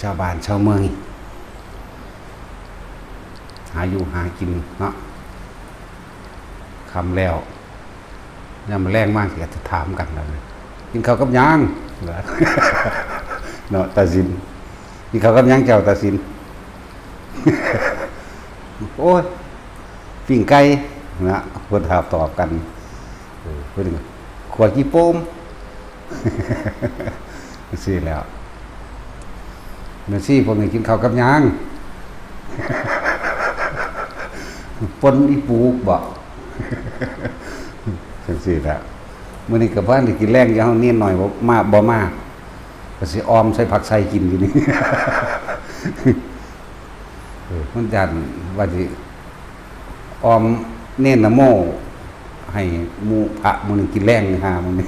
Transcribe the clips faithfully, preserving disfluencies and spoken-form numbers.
ชาวบ้านชาวเมือง หาอยู่หากินเนาะ ค่ำแล้ว ยามมื้อแลงมาก็จะถามกันแล้ว "กินข้าวกับหยัง?" เนาะ ตาสิน "กินข้าวกับหยังเจ้า ตาสิน?" "โอ้ย ปิ้งไก่" นะ เพิ่นถามตอบกัน เออ เพิ่นก็ "ขั่วขี้โปม" จั่งซี้แหล้ว "แม่ชีพวกนี้กินข้าวกับหยัง?" "ป่นอีปูบ่" จั่งซี้แหละ "มื้อนี้ก็บ่ทันได้กินแลงอยู่ เฮาเณรน้อยบ่มา บ่มา ก็สิอ่อมใส่ผักไส่กินอยู่นี่" เออ มันย้านว่าสิอ่อมเณรนะโม ให้หมู่พระมื้อนี้กินแลงนี่ หามื้อนี้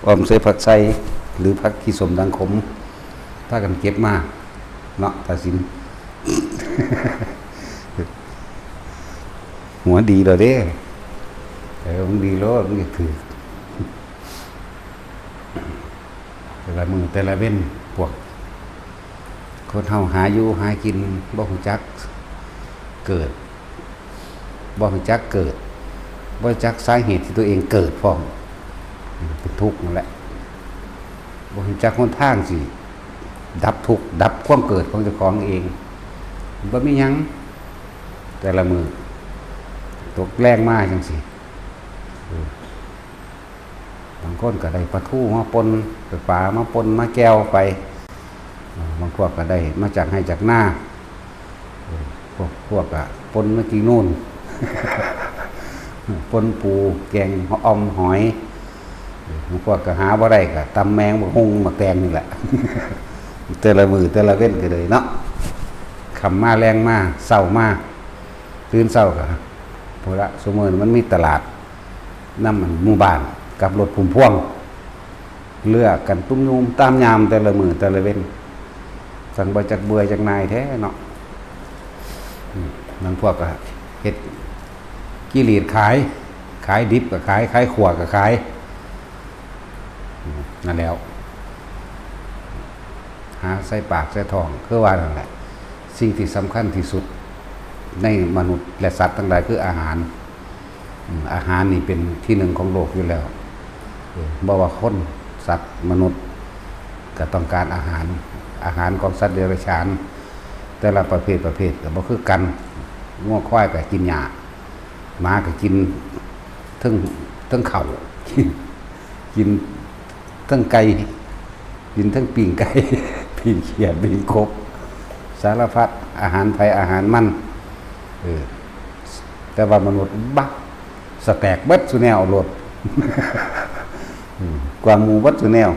อ่อมใส่ผักไส่ หรือผักขี้ส้มดังขม พากันเก็บมา เนาะ ตาสิน หัวดีแล้วเด้ เออ มันดีโลด มันก็ถืก แต่ละมื้อแต่ละเว็น พวกคนเฮาหาอยู่หากิน บ่ฮู้จักเกิด บ่ฮู้จักเกิด บ่รู้จักสาเหตุที่ตัวเองเกิดพร้อม เป็นทุกข์นั่นแหละ บ่ฮู้จักหนทางสิดับทุกข์ ดับความเกิดของเจ้าของเอง บ่มีหยัง แต่ละมื้อ ตกแลงมาจั่งซี้ เออ บางคนก็ได้ปลาทูมาป่น ไปปลามาป่น มาแจ่วไป เออ บางพวกก็ได้มาจากไฮ่จากนา เออ พวก พวกก็ป่นมากินนู่น ป่นปู แกงอ่อมหอย เออ บางพวกก็หาบ่ได้ก็ตำแมง บักหุ่ง บักแตงนี่แหละ แต่ละมื้อแต่ละเว็นก็เลยเนาะ ค่ำมาแลงมา เช้ามา ตื่นเช้าก็ พุ้นละ ซุมื้อนี้มันมีตลาด นำอันหมู่บ้านกับรถพุ่มพวง เลือกกันตุ้มยูมตามยามแต่ละมื้อแต่ละเว็น จั่งบ่จักเบื่อจักหน่ายแท้เนาะ อืม บางพวกก็เฮ็ดกิเลสขาย ขายดิบก็ขาย ขายขั่วก็ขาย อืม นั่นแหล้ว หาใส่ปากใส่ท้อง คือว่านั่นแหละ สิ่งที่สำคัญที่สุดในมนุษย์และสัตว์ทั้งหลายคืออาหาร อืม อาหารนี่เป็นที่หนึ่งของโลกอยู่แล้ว เออ บ่ว่าคน สัตว์ มนุษย์ ก็ต้องการอาหาร อาหารของสัตว์เดรัจฉาน แต่ละประเภทประเภทก็บ่คือกัน งัวควายก็กินหญ้า หมาก็กินเทิง เทิงข้าว กินเทิงไก่ กินเทิงปิ้งไก่ ปิ้งเขียด ปิ้งกบ สารพัด อาหารไผอาหารมัน เออ แต่ว่ามนุษย์ บะ สแต็กเบิดซุแนวโลด อืม กว่าหมู่เบิดซุแนว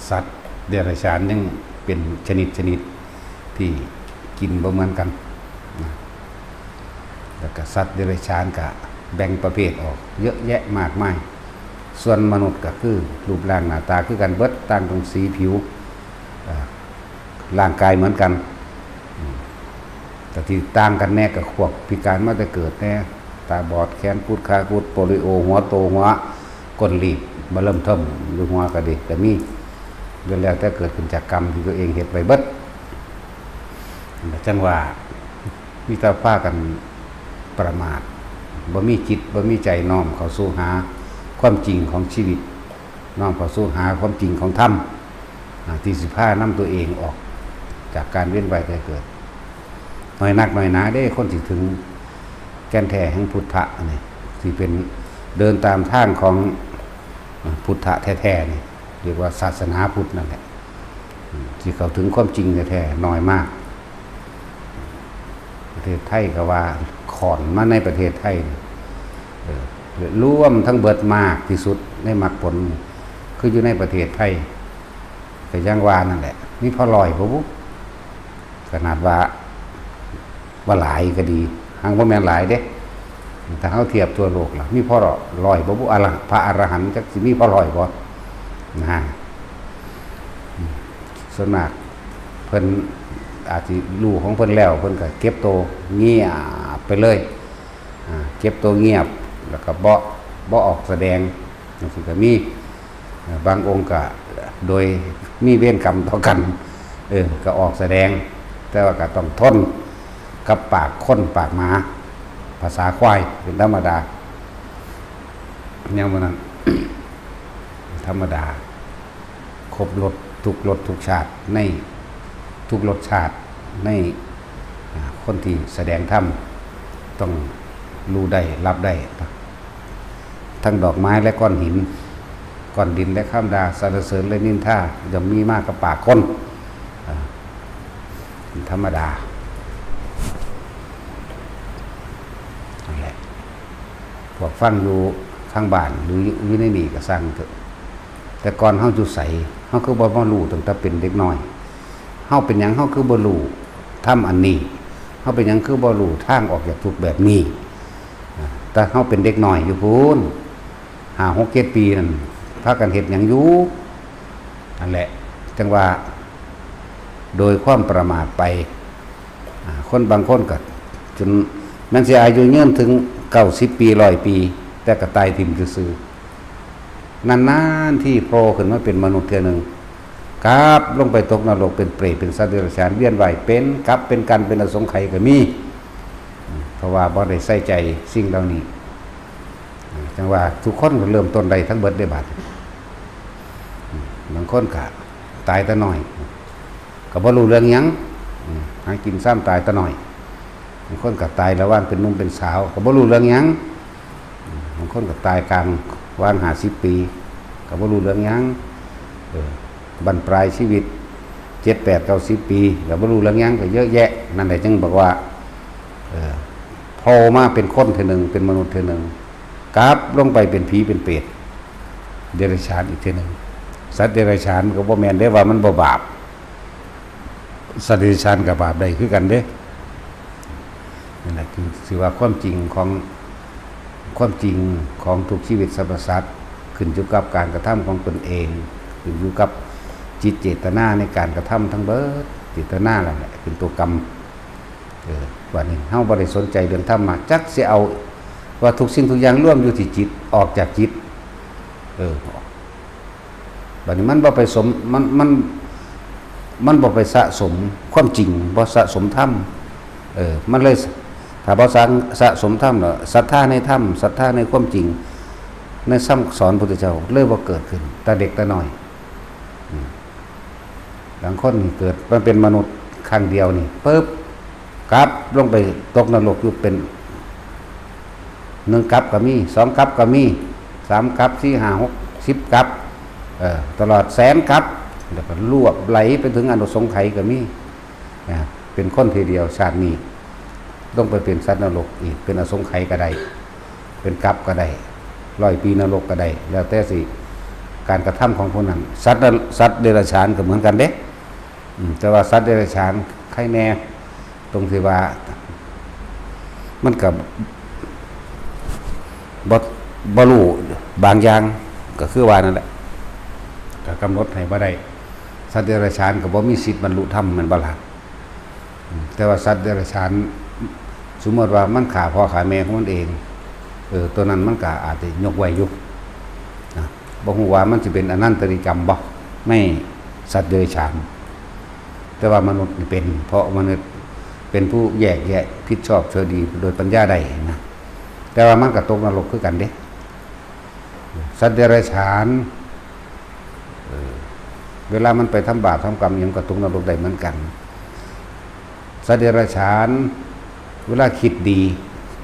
สัตว์เดรัจฉานยังเป็นชนิดชนิดที่กินบ่เหมือนกันนะ แล้วก็สัตว์เดรัจฉานก็แบ่งประเภทออกเยอะแยะมากมาย ส่วนมนุษย์ก็คือรูปร่างหน้าตาคือกันเบิด ต่างตรงสีผิว อ่า ร่างกายเหมือนกัน อืม แต่ที่ต่างกันแน่ก็พวกพิการมาแต่เกิดแน่ ตาบอด แขนกุด ขากุด โปลิโอ หัวโต หัวก้นลีบ บ่เริ่มเทิ่ม อยู่หัวก็ดี ก็มี ล้วนแล้วแต่เกิดขึ้นจากกรรมที่ตัวเองเฮ็ดไว้เบิด จั่งว่า มีแต่พากันประมาท บ่มีจิต บ่มีใจน้อมเข้าสู่หาความจริงของชีวิต น้อมเข้าสู่หาความจริงของธรรม อ่า ที่สิพานำตัวเองออกจากการเวียนว่ายตายเกิด น้อยนักน้อยหนาเด้ คนสิถึงแก่นแท้แห่งพุทธะนี่ ที่เป็นเดินตามทางของ อ่า พุทธะแท้ๆนี่ เรียกว่าศาสนาพุทธนั่นแหละ อืม ที่เข้าถึงความจริงแท้ๆน้อยมาก ประเทศไทยก็ว่าข้อนมาในประเทศไทยนี่ เออ รวมทั้งเบิดมากที่สุดในมรรคผล คืออยู่ในประเทศไทย ก็อย่างว่านั่นแหละ มีพอร้อยบ่บุ ขนาดว่า ว่าหลายก็ดี หากบ่แม่นหลายเด้ ถ้าเฮาเทียบทั่วโลกล่ะ มีพอร้อยบ่บุ อรหันต์ พระอรหันต์จักสิมีพอร้อยบ่ นะ ส่วนมากเพิ่นอาจสิรู้ของเพิ่นแล้ว เพิ่นก็เก็บโตเงียบไปเลย อ่า เก็บโตเงียบ แล้วก็บ่ บ่ออกแสดง จั่งซี้ก็มี บางองค์ก็โดยมีเวรกรรมต่อกัน เออ ก็ออกแสดง แต่ว่าก็ต้องทนกับปากคนปากหมา ภาษาควายเป็นธรรมดา แนวมันนั้น ธรรมดา ครบรสทุกรสทุกชาติ ในทุกรสชาติ ใน อ่า คนที่แสดงธรรม ต้องรู้ได้รับได้ ทั้งดอกไม้และก้อนหิน ก้อนดินและคำด่า สรรเสริญและนินทา ย่อมมีมากับปากคน อ่า เป็นธรรมดา นั่นแหละ พวกฟังอยู่ทางบ้าน หรืออยู่ในนี่ก็ซ่างเถอะ แต่ก่อนเฮาอยู่ไส เฮาคือบ่มารู้ตั้งแต่เป็นเด็กน้อย เฮาเป็นหยังเฮาคือบ่รู้ธรรมอันนี้ เฮาเป็นหยังคือบ่รู้ทางออกจากทุกข์แบบนี้ อ่า แต่เฮาเป็นเด็กน้อยอยู่พู้น ห้า หก เจ็ด ปีนั่น พากันเฮ็ดหยังอยู่ นั่นแหละ จั่งว่า โดยความประมาทไป อ่า คนบางคนก็จนแม้นสิอายุยืนถึง เก้าสิบ ปี ร้อย ปี แต่ก็ตายถิ่มซื่อๆ นานๆ ที่โผล่ขึ้นมาเป็นมนุษย์เทื่อหนึ่ง กลับลงไปตกนรกเป็นเปรต เป็นสัตว์เดรัจฉาน เวียนว่ายเป็นกลับเป็นกัน เป็นอสงไขยก็มี เพราะว่าบ่ได้ใส่ใจสิ่งเหล่านี้ จั่งว่าทุกคนก็เริ่มต้นได้ทั้งเบิดได้บาด บางคนก็ตายแต่น้อย ก็บ่รู้เรื่องหยัง หากินซ้ำตายแต่น้อย บางคนก็ตายระหว่างเป็นหนุ่มเป็นสาว ก็บ่รู้เรื่องหยัง บางคนก็ตายกลางว่าง ห้าสิบ ปี ก็บ่รู้เรื่องหยัง เออ บั้นปลายชีวิต เจ็ด แปด เก้าสิบ ปี ก็บ่รู้เรื่องหยัง ก็เยอะแยะ นั่นแหละจึงบอกว่า เออ โผล่มาเป็นคนเทื่อหนึ่ง เป็นมนุษย์เทื่อหนึ่ง กลับลงไปเป็นผีเป็นเปรต เดรัจฉานอีกเทื่อหนึ่ง สัตว์เดรัจฉานก็บ่แม่นเด้ว่ามันบ่บาป สัตว์เดรัจฉานก็บาปได้คือกันเด้ นั่นแหละคือสิว่าความจริงของ ความจริงของทุกชีวิตสรรพสัตว์ ขึ้นอยู่กับการกระทำของตนเอง ขึ้นอยู่กับจิตเจตนาในการกระทำทั้งเบิด เจตนานั่นแหละเป็นตัวกรรม เออ วันนี้เฮาบ่ได้สนใจเรื่องธรรมะ จักสิเอาว่าทุกสิ่งทุกอย่างรวมอยู่ที่จิต ออกจากจิต เออ บัดนี้มันบ่ไปสม มัน มัน มันบ่ไปสะสมความจริง บ่สะสมธรรม เออ มันเลย ถ้าบ่สะ สะสมธรรมแล้ว ศรัทธาในธรรม ศรัทธาในความจริง ในคำสอนพุทธเจ้า เลยบ่เกิดขึ้น แต่เด็กแต่น้อย อืม บางคนนี่เกิดมาเป็นมนุษย์ครั้งเดียวนี่ ปึ๊บ กลับลงไปตกนรกอยู่เป็น หนึ่งกัปก็มี สองกัปก็มี สามกัป สี่ ห้า หก สิบกัป เอ่อ ตลอดแสนกัป แล้วก็ลวบไหลไปถึงอสงไขยก็มี นะ เป็นคนทีเดียวชาตินี้ ลงไปเป็นสัตว์นรกอีก เป็นอสงไขยก็ได้ เป็นกัปก็ได้ ร้อยปีนรกก็ได้ แล้วแต่สิ การกระทำของผู้นั้น สัตว์นร- สัตว์เดรัจฉานก็เหมือนกันเด้ อืม แต่ว่าสัตว์เดรัจฉานใครแน่ ตรงที่ว่า มันก็บ่ บ่รู้บางอย่าง ก็คือว่านั่นแหละ ก็กำหนดให้บ่ได้ สัตว์เดรัจฉานก็บ่มีสิทธิ์บรรลุธรรม แม่นบ่ล่ะ อืม แต่ว่าสัตว์เดรัจฉาน สมมติว่ามันฆ่าพ่อฆ่าแม่ของมันเอง เออ ตัวนั้นมันก็อาจจะยกไว้อยู่ นะ บ่ฮู้ว่ามันสิเป็นอนันตริยกรรมบ่ ในสัตว์เดรัจฉาน แต่ว่ามนุษย์นี่เป็น เพราะมนุษย์เป็นผู้แยกแยะผิดชอบชั่วดีโดยปัญญาได้นะ แต่ว่ามันก็ตกนรกคือกันเด้ สัตว์เดรัจฉาน เออ เวลามันไปทำบาปทำกรรมอิหยังก็ตกนรกได้เหมือนกัน สัตว์เดรัจฉาน เวลาคิดดี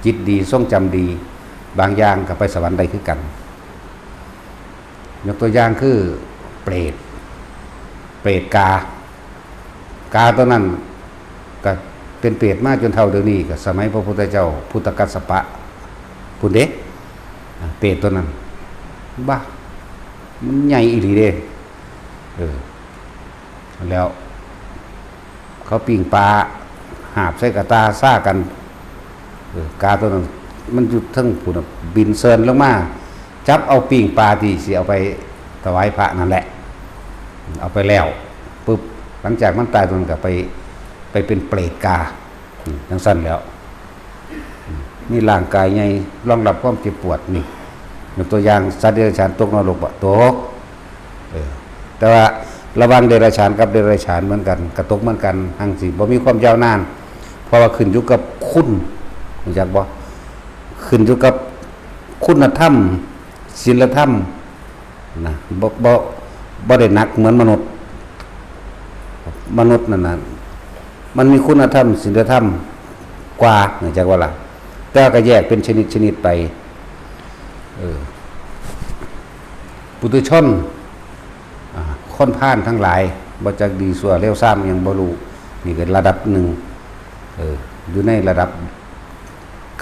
จิตดี ทรงจำดี บางอย่างก็ไปสวรรค์ได้คือกัน ยกตัวอย่างคือเปรต เปรตกา กาตัวนั้นก็เป็นเปรตมาจนเฒ่าเดี๋ยวนี้ ก็สมัยพระพุทธเจ้าพุทธกัสสปะพุ้นเด้ อ่า เปรตตัวนั้น บ้า มันใหญ่อีหลีเด้ เออ แล้ว เขาปิ้งปลาหาบใส่กระตาซ่ากัน เออ กาตัวนั้น มันอยู่เทิงพุ้นน่ะ บินเซินลงมา จับเอาปิ้งปลาที่สิเอาไปถวายพระนั่นแหละ เอาไปแล้วปุ๊บ หลังจากมันตายตัวนั้นก็ไป ไปเป็นเปรตกา อืม จั่งซั่นแล้ว อืม มีร่างกายใหญ่รองรับความเจ็บปวดนี่ ยกตัวอย่างสัตว์เดรัจฉานตกนรกบ่ ตก เออ แต่ว่าระหว่างเดรัจฉานกับเดรัจฉานเหมือนกัน กะตกเหมือนกัน หังสิบ่มีความยาวนาน เพราะว่าขึ้นอยู่กับคุณ รู้จักบ่ ขึ้นอยู่กับคุณธรรม ศีลธรรม นะ บ่ บ่ บ่ได้หนักเหมือนมนุษย์ มนุษย์นั่นน่ะ มันมีคุณธรรม ศีลธรรมกว่า รู้จักบ่ล่ะ แต่ว่าก็แยกเป็นชนิดชนิดไป เออ ปุถุชน อ่า คนพาลทั้งหลาย บ่จักดีชั่วเลวซามหยังบ่รู้ นี่ก็ระดับหนึ่ง เออ อยู่ในระดับ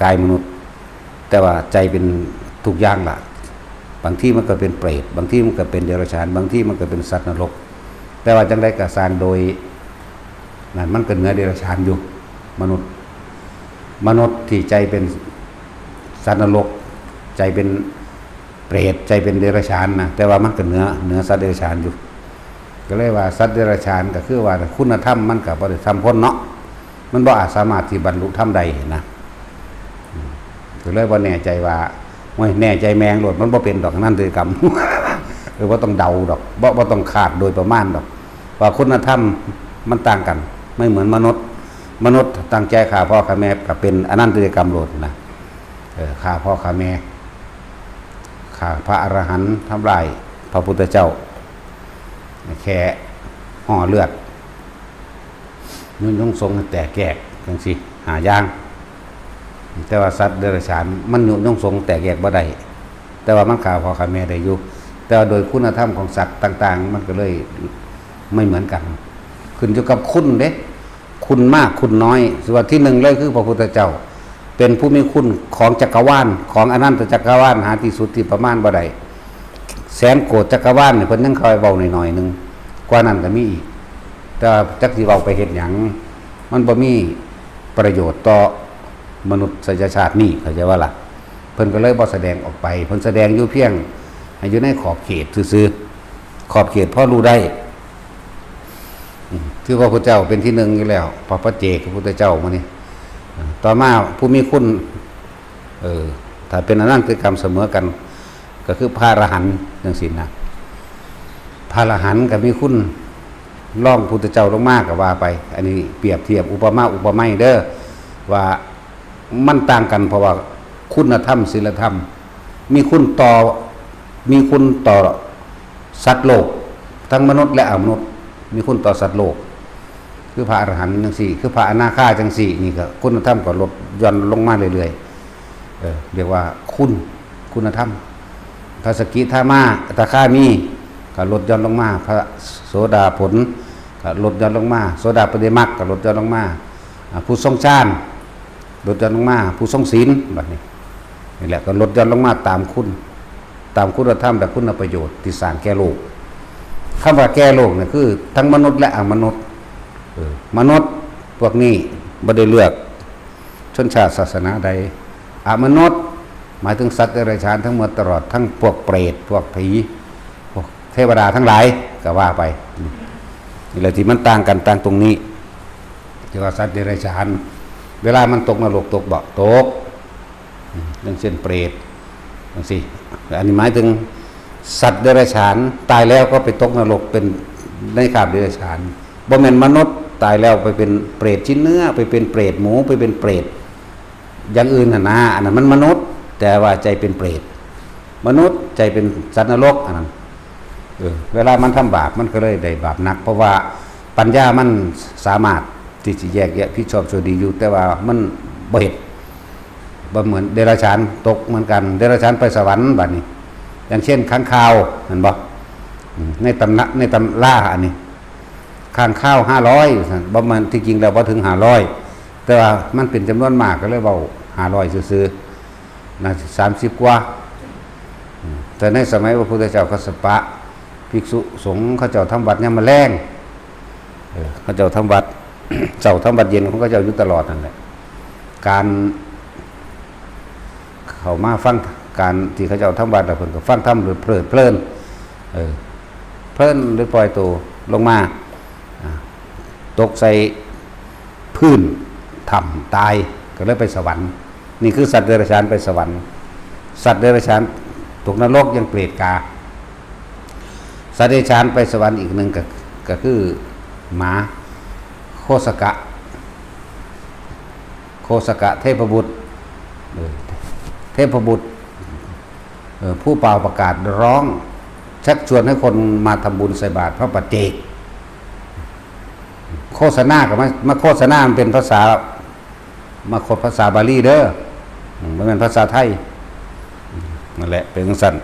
กายมนุษย์ แต่ว่าใจเป็นทุกอย่างล่ะ บางทีมันก็เป็นเปรต บางทีมันก็เป็นเดรัจฉาน บางทีมันก็เป็นสัตว์นรก แต่ว่าจั่งใดก็ซ่าง โดย นั่นมันก็เหนือเดรัจฉานอยู่ มนุษย์ มนุษย์ที่ใจเป็นสัตว์นรก ใจเป็นเปรต ใจเป็นเดรัจฉานนะ แต่ว่ามันก็เหนือ เหนือสัตว์เดรัจฉานอยู่ ก็เลยว่าสัตว์เดรัจฉานก็คือว่าคุณธรรมมันก็บ่ได้ส่ำคนเนาะ มันบ่อาจสามารถที่บรรลุธรรมได้นะ อืม ก็เลยบ่แน่ใจว่า โอ้ย แน่ใจแม่งโลด มันบ่เป็นดอก นั่นคือกรรม เออ บ่ต้องเดาดอก บ่ บ่ต้องคาดโดยประมาณดอก ว่าคุณธรรมมันต่างกัน ไม่เหมือนมนุษย์ มนุษย์ตั้งใจฆ่าพ่อฆ่าแม่ก็เป็นอนันตริยกรรมโลดนะ เออ ฆ่าพ่อฆ่าแม่ ฆ่าพระอรหันต์ ทำลายพระพุทธเจ้า แค่ห่อเลือด ยุยงสงฆ์ให้แตกแยกจั่งซี้ ห้าอย่าง แต่ว่าสัตว์เดรัจฉานมันยุยงสงฆ์แตกแยกบ่ได้ แต่ว่ามันฆ่าพ่อฆ่าแม่ได้อยู่ แต่ว่าโดยคุณธรรมของสัตว์ต่างๆ มันก็เลยไม่เหมือนกัน ขึ้นอยู่กับคุณเด้ คุณมากคุณน้อย สิว่าที่หนึ่งเลยคือพระพุทธเจ้า เป็นผู้มีคุณของจักรวาล ของอนันตจักรวาล หาที่สุดที่ประมาณบ่ได้ แสนโกดจักรวาลนี่เพิ่นยังค่อยเว้าหน่อยๆหนึ่ง กว่านั้นก็มีอีก แต่ว่าจักสิเว้าไปเฮ็ดหยัง มันบ่มีประโยชน์ต่อมนุษยชาตินี้ เข้าใจบ่ล่ะ เพิ่นก็เลยบ่แสดงออกไป เพิ่นแสดงอยู่เพียงให้อยู่ในขอบเขตซื่อๆ ขอบเขตพอรู้ได้ อืม คือพระพุทธเจ้าเป็นที่หนึ่งอยู่แล้ว พระปัจเจกพระพุทธเจ้ามื้อนี้ อ่า ต่อมาผู้มีคุณ เออ ถ้าเป็นอนันตริยกรรมเสมอกัน ก็คือพระอรหันต์จั่งซี้นะ พระอรหันต์ก็มีคุณรองพุทธเจ้าลงมาก็ว่าไป อันนี้เปรียบเทียบอุปมาอุปไมยเด้อ ว่ามันต่างกัน เพราะว่าคุณธรรม ศีลธรรม มีคุณต่อ มีคุณต่อสัตว์โลก ทั้งมนุษย์และอมนุษย์ มีคุณต่อสัตว์โลก คือพระอรหันต์จั่งซี้ คือพระอนาคาจั่งซี้ นี่ก็คุณธรรมก็ลดหย่อนลงมาเรื่อยๆ เออ เรียกว่าคุณ คุณธรรม พระสกิทามา อนาคามี ก็ลดหย่อนลงมา พระโสดาผล ก็ลดหย่อนลงมา โสดาปัตติมรรค ก็ลดหย่อนลงมา อ่า ผู้ทรงฌาน ลดหย่อนลงมา ผู้ทรงศีล บัดนี้ นี่แหละ ก็ลดหย่อนลงมาตามคุณ ตามคุณธรรมและคุณประโยชน์ที่สร้างแก่โลก คำว่าแก่โลกเนี่ยคือทั้งมนุษย์และอมนุษย์ เออ มนุษย์พวกนี้บ่ได้เลือกชนชาติศาสนาใด อมนุษย์ หมายถึงสัตว์เดรัจฉานทั้งหมด ตลอดทั้งพวกเปรต พวกผี พวกเทวดาทั้งหลาย ก็ว่าไป นี่แหละที่มันต่างกัน ต่างตรงนี้ ที่ว่าสัตว์เดรัจฉาน เวลามันตกนรก ตกบ่ ตก อืม อย่างเช่นเปรตจั่งซี้ อันนี้หมายถึงสัตว์เดรัจฉาน ตายแล้วก็ไปตกนรก เป็นในคราบเดรัจฉาน บ่แม่นมนุษย์ตายแล้วไปเป็นเปรตชิ้นเนื้อ ไปเป็นเปรตหมู ไปเป็นเปรตอย่างอื่นหั่นนะ อันนั้นมันมนุษย์ แต่ว่าใจเป็นเปรต มนุษย์ใจเป็นสัตว์นรก อันนั้น เออ เวลามันทำบาปมันก็เลยได้บาปหนัก เพราะว่าปัญญามันสามารถที่จะแยกแยะผิดชอบชั่วดีอยู่ แต่ว่ามันบ่เฮ็ด บ่เหมือนเดรัจฉานตกเหมือนกัน เดรัจฉานไปสวรรค์บัดนี้ อย่างเช่นค้างคาว เห็นบ่ อืม ในตำนะ ในตำราอันนี้ ค้างคาวห้าร้อย ว่าซั่น บ่แม่น ที่จริงแล้วบ่ถึงห้าร้อย แต่ว่ามันเป็นจำนวนมากก็เลยเว้าห้าร้อยซื่อๆ น่าสิสามสิบกว่า อืม แต่ในสมัยพระพุทธเจ้ากัสสปะ ภิกษุสงฆ์เขาเจ้าทำวัตรยามมื้อแลง เออ เขาเจ้าทำวัตร เช้าทำวัตรเย็นของเขาเจ้าอยู่ตลอดนั่นแหละ การเข้ามาฟังการที่เขาเจ้าทำวัตรแล้วเพิ่นก็ฟังธรรมโดยเพลิดเพลิน เออ เพลินโดยปล่อยตัวลงมา อ่า ตกใส่พื้นถ้ำตาย ก็เลยไปสวรรค์ นี่คือสัตว์เดรัจฉานไปสวรรค์ สัตว์เดรัจฉานตกนรกยังเปรตกา สัตว์เดรัจฉานไปสวรรค์อีกหนึ่งก็ ก็คือหมา โคสกะ โคสกะเทพบุตร เออ เทพบุตร เออ ผู้เป่าประกาศร้อง ชักชวนให้คนมาทำบุญใส่บาตรพระปัจเจก โฆษณากับมา มาโฆษณามันเป็นภาษา มาโคดภาษาบาลีเด้อ อืม บ่แม่นภาษาไทย อืม นั่นแหละ เป็นจั่งซั้น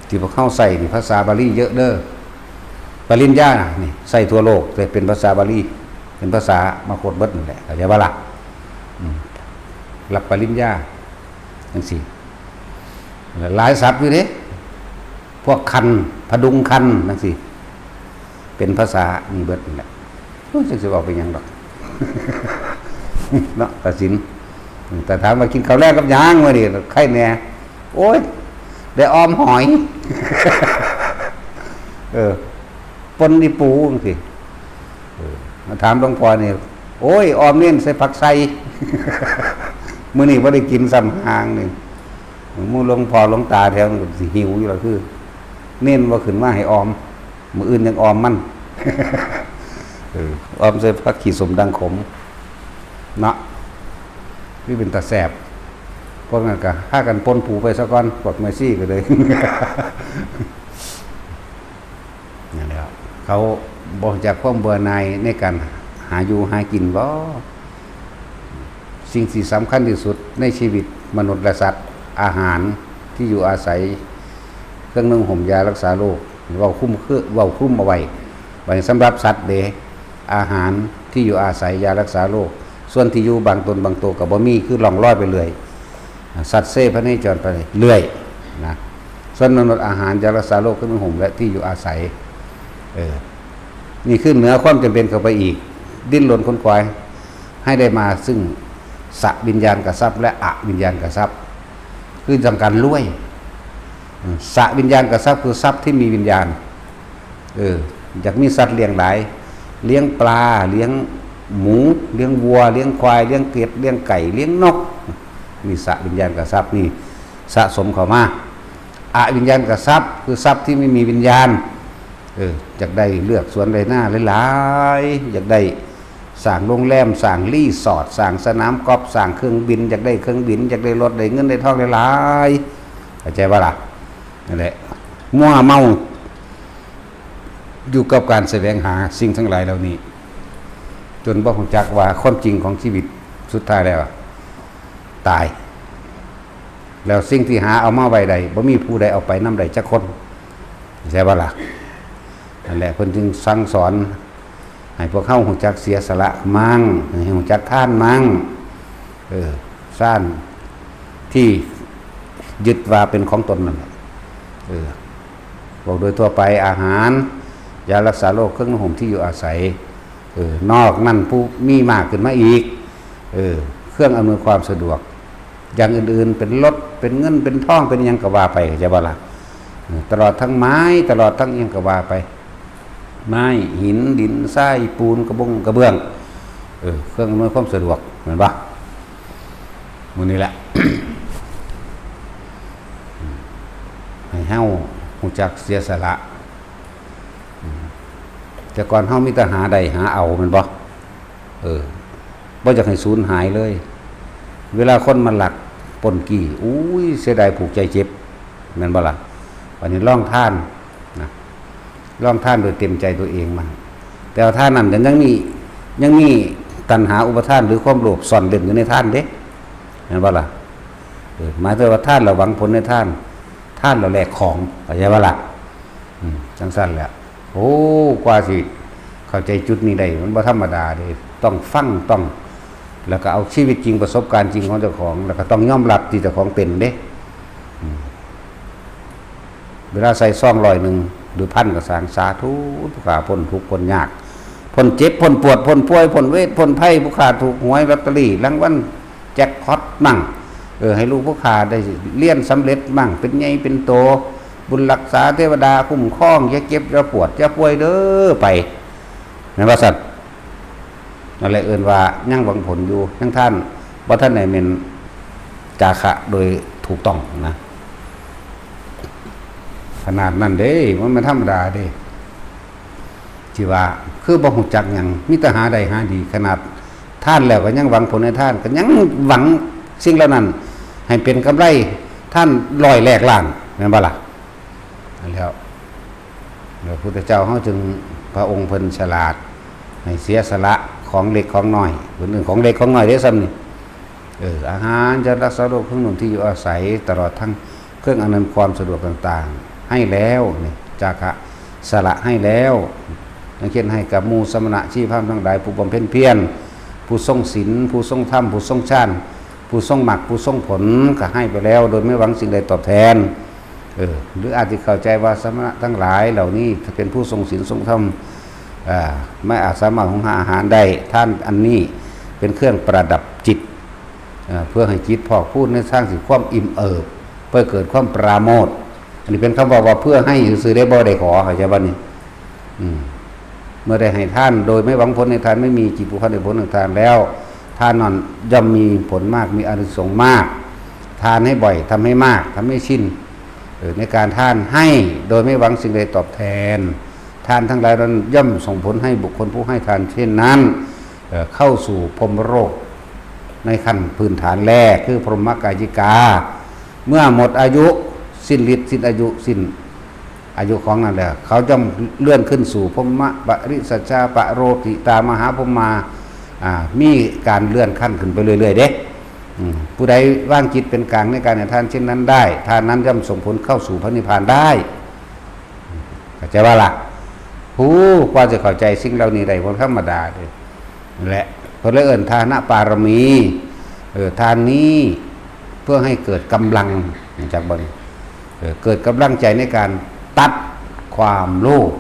ที่พวกเฮาใช้นี่ภาษาบาลีเยอะเด้อ ปริญญานี่ใช้ทั่วโลก แต่เป็นภาษาบาลี เป็นภาษามาโคดเบิดนั่นแหละ เข้าใจบ่ล่ะ อืม รับปริญญา จั่งซี้ หลายศัพท์อยู่เด้ พวกคัน พดุงคัน จั่งซี้ เป็นภาษานี่เบิดนั่นแหละ โอ้ย จักสิเว้าไปหยังดอก เนาะ ตาสิน แต่ถามว่ากินข้าวแลงกับหยังมื้อนี้ ไข่แหน่ โอ้ย ได้ออมหอย เออ ป่นอีปูจั่งซี้ เออ มาถามหลวงพ่อนี่ โอ้ย ออมเน้นใส่ผักไส่ มื้อนี้บ่ได้กินซ้ำห่างนี่ หมู่หลวงพ่อหลวงตาแถวนั้นก็สิหิวอยู่ล่ะคือ เน้นว่าขึ้นมาให้ออม มื้ออื่นยังออมมัน เออ ออมใส่ผักขี้สมดังขม เนาะ คือเป็นตาแซ่บ พวกนั้นก็พากันป่นปูไปซะก่อน พวกแม่ชีก็เลย นั่นแหละ เขาบ่รู้จักความเบื่อหน่ายในการหาอยู่หากินบ่ สิ่งที่สำคัญที่สุดในชีวิตมนุษย์และสัตว์ อาหาร ที่อยู่อาศัย เครื่องนุ่งห่มยารักษาโรค เว้าคลุมคือ เว้าคลุมเอาไว้ บัดนี้สำหรับสัตว์เด้ อาหาร ที่อยู่อาศัย ยารักษาโรค ส่วนที่อยู่บางตนบางตัวก็บ่มี คือล่องลอยไปเรื่อย สัตว์เซพเนจรไปเรื่อยนะ ส่วนมนุษย์ อาหาร ยารักษาโรค เครื่องนุ่งห่ม และที่อยู่อาศัย เออ นี่คือเหนือความจำเป็นเข้าไปอีก ดิ้นรนขนขวาย ให้ได้มาซึ่งสวิญญาณกทรัพย์ และอวิญญาณกทรัพย์ คือต้องการรวย อืม สวิญญาณกทรัพย์คือทรัพย์ที่มีวิญญาณ เออ อยากมีสัตว์เลี้ยงหลาย เลี้ยงปลา เลี้ยงหมู เลี้ยงวัว เลี้ยงควาย เลี้ยงเป็ด เลี้ยงไก่ เลี้ยงนก นี่สวิญญาณกทรัพย์ นี่สะสมเข้ามา อวิญญาณกทรัพย์ คือทรัพย์ที่ไม่มีวิญญาณ เออ อยากได้เฮือนสวนไร่นาหลายๆ อยากได้สร้างโรงแรม สร้างรีสอร์ท สร้างสนามกอล์ฟ สร้างเครื่องบิน อยากได้เครื่องบิน อยากได้รถ ได้เงินได้ทองหลายๆ เข้าใจบ่ล่ะ นั่นแหละ มัวเมา อยู่กับการแสวงหาสิ่งทั้งหลายเหล่านี้ จนบ่รู้จักว่าความจริงของชีวิตสุดท้ายแล้ว ตาย แล้วสิ่งที่หาเอามาไว้ได้ บ่มีผู้ใดเอาไปนำได้จักคน ใช่บ่ล่ะ นั่นแหละ เพิ่นจึงสั่งสอน ให้พวกเฮารู้จักเสียสละมั่ง ให้รู้จักทานมั่ง เออ ซ่านที่ยึดว่าเป็นของตนนั่นแหละ เออ บอกโดยทั่วไป อาหาร ยารักษาโรค เครื่องนุ่งห่ม ที่อยู่อาศัย เออ นอกนั้นผู้มีมากขึ้นมาอีก เออ เครื่องอำนวยความสะดวก อย่างอื่นๆ เป็นรถ เป็นเงิน เป็นทอง เป็นหยังก็ว่าไป เข้าใจบ่ล่ะ เออ ตลอดทั้งไม้ ตลอดทั้งหยังก็ว่าไป ไม้ หิน ดิน ทราย ปูน กระบง กระเบื้อง เออ เครื่องอำนวยความสะดวก แม่นบ่ มื้อนี้แหละ ให้เฮารู้จักเสียสละ แต่ก่อนเฮามีแต่หาได้หาเอา แม่นบ่ เออ บ่อยากให้สูญหายเลย เวลาคนมาลักปล้นจี้ อุ้ย เสียดายผูกใจเจ็บ แม่นบ่ล่ะ บัดนี้ลองทานนะ ลองทานโดยเต็มใจตัวเองมั่ง แต่ว่าทานนั้นยัง ยังมี ยังมีตัณหาอุปาทานหรือความโลภซ่อนเร้นอยู่ในทานเด้ แม่นบ่ล่ะ เออ หมายถึงว่าทานแล้วหวังผลในทาน ทานแล้วแลกของ เข้าใจบ่ล่ะ อืม จั่งซั้นแหละ โอ้ กว่าสิเข้าใจจุดนี้ได้ มันบ่ธรรมดาเด้ ต้องฟัง ต้อง แล้วก็เอาชีวิตจริง ประสบการณ์จริงของเจ้าของ แล้วก็ต้องยอมรับที่เจ้าของเป็นเด้ อืม เวลาใส่ซองร้อยหนึ่งหรือพันก็สร้าง สาธุ ผู้ข้าพ้นทุกข์พ้นยาก พ้นเจ็บ พ้นปวด พ้นป่วย พ้นเวท พ้นภัย ผู้ข้าถูกหวยลอตเตอรี่ รางวัลแจ็คพอตมั่ง เออ ให้ลูกผู้ข้าได้เรียนสำเร็จมั่ง เป็นใหญ่เป็นโต บุญรักษาเทวดาคุ้มครอง อย่าเจ็บ อย่าปวด อย่าป่วยเด้อ ไป แม่นว่าซั่น นั่นแหละเอิ้นว่ายังหวังผลอยู่ ยังทานบ่ทันได้แม่นจาคะโดยถูกต้องนะ ท ขนาดนั้นเด้ มันไม่ธรรมดาเด้ ที่ว่าคือบ่ฮู้จักหยัง มีแต่หาได้หาดี ขนาดทานแล้วก็ยังหวังผลในทาน ก็ยังหวังสิ่งเหล่านั้น ให้เป็นกำไร ทานร้อยแลกล้าน แม่นบ่ล่ะ? นั่นแหล้ว พระพุทธเจ้าเฮาจึง พระองค์เพิ่นฉลาด ให้เสียสละของเล็กของน้อย เพิ่นเอิ้นของเล็กของน้อยเด้ ส่ำนี่ เออ อาหาร ยารักษาโรค เครื่องนุ่งที่อยู่อาศัย ตลอดทั้งเครื่องอำนวยความสะดวกต่างๆ ให้แล้วนี่ จาคะ สละให้แล้ว อย่างเช่นให้กับหมู่สมณะชีพราหมณ์ทั้งหลาย ผู้บำเพ็ญเพียร ผู้ทรงศีล ผู้ทรงธรรม ผู้ทรงฌาน ผู้ทรงมรรค ผู้ทรงผล ก็ให้ไปแล้ว โดยไม่หวังสิ่งใดตอบแทน เออ หรืออาจจะเข้าใจว่าสมณะทั้งหลายเหล่านี้เป็นผู้ทรงศีลทรงธรรม อ่า ไม่อาจสามารถหุงหาอาหารได้ ทานอันนี้เป็นเครื่องประดับจิต อ่า เพื่อให้จิตพอกพูนในทางสู่ความอิ่มเอิบ เพื่อเกิดความปราโมทย์ อันนี้เป็นคำว่า ว่าเพื่อให้ซื่อๆ ได้ บ่ได้ขอ เข้าใจบ่นี่? อืม เมื่อได้ให้ทานโดยไม่หวังผลในทาน ไม่มีจิตผูกพันในผลของทานแล้ว ทานนั้นย่อมมีผลมาก มีอานิสงส์มาก ทานให้บ่อย ทำให้มาก ทำให้ชิน เออ ในการทานให้โดยไม่หวังสิ่งใดตอบแทน ทานทั้งหลายนั้นย่อมส่งผลให้บุคคลผู้ให้ทานเช่นนั้น เอ่อ เข้าสู่พรหมโลกในขั้นพื้นฐานแรก คือพรหมกายิกา เมื่อหมดอายุ สิ้นฤทธิ์ สิ้นอายุ สิ้นอายุของนั่นแหละ เขาย่อมเลื่อนขึ้นสู่พรหมปริสัชชาปโรติตามหาพรหมา อ่า มีการเลื่อนขั้นขึ้นไปเรื่อยๆ เด้ อืม ผู้ใดวางจิตเป็นกลางในการให้ทานเช่นนั้นได้ ทานนั้นย่อมส่งผลเข้าสู่พระนิพพานได้ เข้าใจว่าล่ะ? ผู้กว่าจะเข้าใจสิ่งเหล่านี้ได้บ่ธรรมดาเด้ และเพิ่นเลยเอิ้นทานปารมี เออ ทานนี้เพื่อให้เกิดกำลัง รู้จักบ่นี่? เออ เกิดกำลังใจในการตัดความโลภ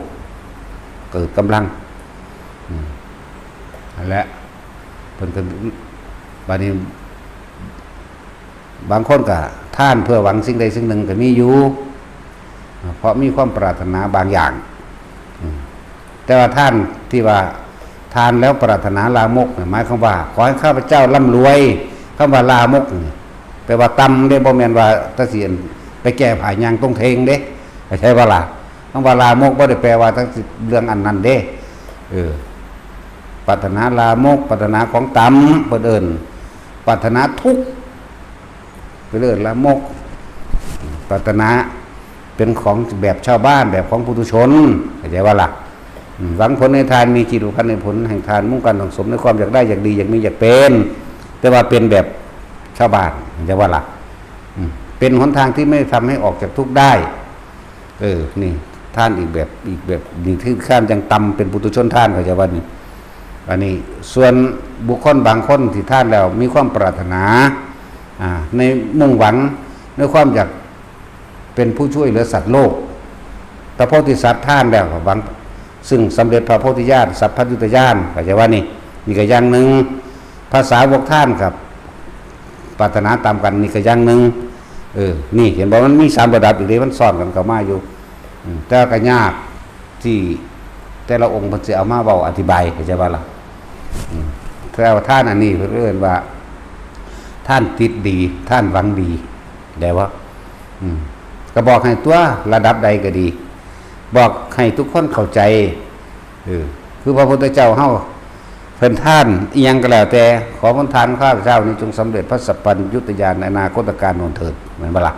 เกิดกำลัง อืม นั่นแหละ เพิ่นก็ บัดนี้ บางคนก็ทานเพื่อหวังสิ่งใดสิ่งหนึ่งก็มีอยู่ เพราะมีความปรารถนาบางอย่าง อืม แต่ว่าทานที่ว่าทานแล้วปรารถนาลามกเนี่ย หมายความว่า ขอให้ข้าพเจ้าร่ำรวย คำว่าลามกเนี่ย แปลว่าต่ำเด้ บ่แม่นว่าตะเสียนไปแก้ผ้าย่างตรงเทงเด้ เข้าใจบ่ล่ะ? คำว่าลามกบ่ได้แปลว่าทั้งเรื่องอันนั้นเด้ เออ ปรารถนาลามก ปรารถนาของต่ำ เพิ่นเอิ้นปรารถนาทุกข์ เพิ่นเอิ้นลามก ปรารถนาเป็นของแบบชาวบ้าน แบบของปุถุชน เข้าใจบ่ล่ะ? อืม หวังผลในทาน มีจิตผูกพันในผลแห่งทาน มุ่งการสั่งสมในความอยากได้ อยากดี อยากมี อยากเป็น แต่ว่าเป็นแบบชาวบ้าน เข้าใจบ่ล่ะ? อืม เป็นหนทางที่ไม่ทำให้ออกจากทุกข์ได้ เออ นี่ ทานอีกแบบ อีกแบบ นี่คือทานอย่างต่ำ เป็นปุถุชนทาน เข้าใจบ่นี่? อันนี้ ส่วนบุคคลบางคนที่ทานแล้วมีความปรารถนา อ่า ในมุ่งหวัง ในความอยากเป็นผู้ช่วยเหลือสัตว์โลก พระโพธิสัตว์ทานแล้วก็หวัง ซึ่งสำเร็จพระโพธิญาณ สัพพัญญุตญาณ เข้าใจบ่นี่? นี่ก็อย่างหนึ่ง พระสาวกทานกับ ปรารถนาต่ำกัน นี่ก็อย่างหนึ่ง เออ นี่เห็นบ่ มันมีสามระดับอีกเด้ มันซ้อนกันเข้ามาอยู่ อืม แต่ว่าก็ยากที่แต่ละองค์เพิ่นสิเอามาเว้าอธิบาย เข้าใจบ่ล่ะ? อืม แต่ว่าทานอันนี้เพิ่นเอิ้นว่า ทานจิตดี ทานหวังดี ได้บ่? อืม ก็บอกให้ตัว ระดับใดก็ดี บอกให้ทุกคนเข้าใจ เออ คือพระพุทธเจ้าเฮา เพิ่นทานอิหยังก็แล้วแต่ ขอผลทานของข้าพเจ้านี้จงสำเร็จพระสัพพัญญุตญาณในอนาคตกาลโน้นเถิด แม่นบ่ล่ะ?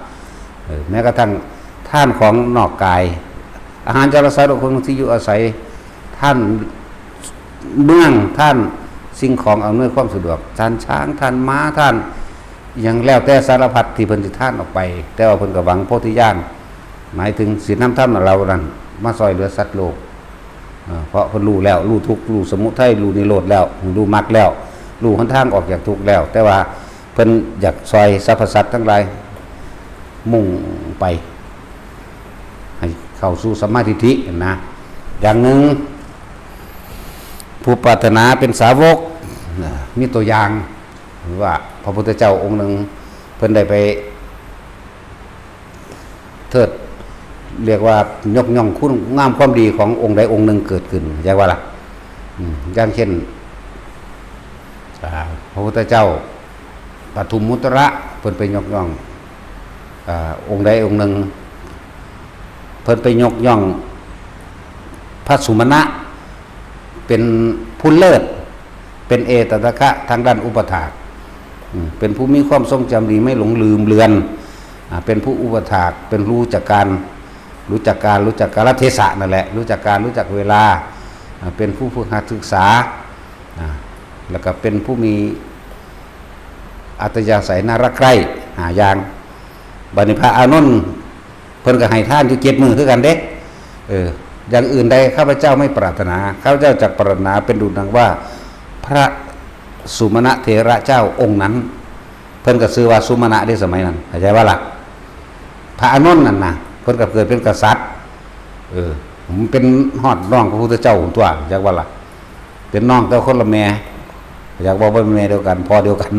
เออ แม้กระทั่งทานของนอกกาย อาหาร ยารักษาโรค เครื่องที่อยู่อาศัย ทานเมือง ทานสิ่งของอำนวยความสะดวก ทานช้าง ทานม้า ทานอิหยังแล้วแต่สารพัดที่เพิ่นสิทานออกไป แต่ว่าเพิ่นก็หวังโพธิญาณ หมายถึงสินำธรรมเหล่านั้นมาซ่อยเหลือสัตว์โลก อ่า เพราะเพิ่นรู้แล้ว รู้ทุกข์ รู้สมุทัย รู้นิโรธแล้ว รู้มรรคแล้ว รู้หนทางออกจากทุกข์แล้ว แต่ว่าเพิ่นอยากซ่อยสรรพสัตว์ทั้งหลาย มุ่งไป ให้เข้าสู่สัมมาทิฏฐินะ อย่างหนึ่ง ผู้ปรารถนาเป็นสาวก อ่า มีตัวอย่างว่าพระพุทธเจ้าองค์หนึ่ง เพิ่นได้ไป เทิด เรียกว่ายกย่องคุณงามความดีขององค์ใดองค์หนึ่งเกิดขึ้น เข้าใจบ่ล่ะ? อืม อย่างเช่น อ่า พระพุทธเจ้าปทุมมุตระ เพิ่นไปยกย่อง อ่า องค์ใดองค์หนึ่ง เพิ่นไปยกย่องพระสุมาณะ เป็นผู้เลิศ เป็นเอตทัคคะทางด้านอุปถาก อืม เป็นผู้มีความทรงจำดี ไม่หลงลืมเลือน อ่า เป็นผู้อุปถาก เป็นรู้จักการ รู้จักการ รู้จักกาลเทศะนั่นแหละ รู้จักการ รู้จักเวลา อ่า เป็นผู้ฝึกหัดศึกษา อ่า แล้วก็เป็นผู้มีอัธยาศัยน่ารักใคร่ ห้าอย่าง บัดนี้พระอานนท์ เพิ่นก็ให้ทานอยู่เจ็ดมื้อคือกันเด้ เออ อย่างอื่นใดข้าพเจ้าไม่ปรารถนา ข้าพเจ้าจักปรารถนาเป็นดุจดังว่า พระสุมาณะเถระเจ้าองค์นั้น เพิ่นก็ชื่อว่าสุมาณะเด้สมัยนั้น เข้าใจบ่ล่ะ พระอานนท์นั่นน่ะ เพิ่นก็เกิดเป็นกษัตริย์ เออ มันเป็นฮอดน้องพระพุทธเจ้าตัว จักว่าล่ะ เป็นน้องแต่คนละแม่ อยากบอกว่าเป็นแม่เดียวกัน พ่อเดียวกัน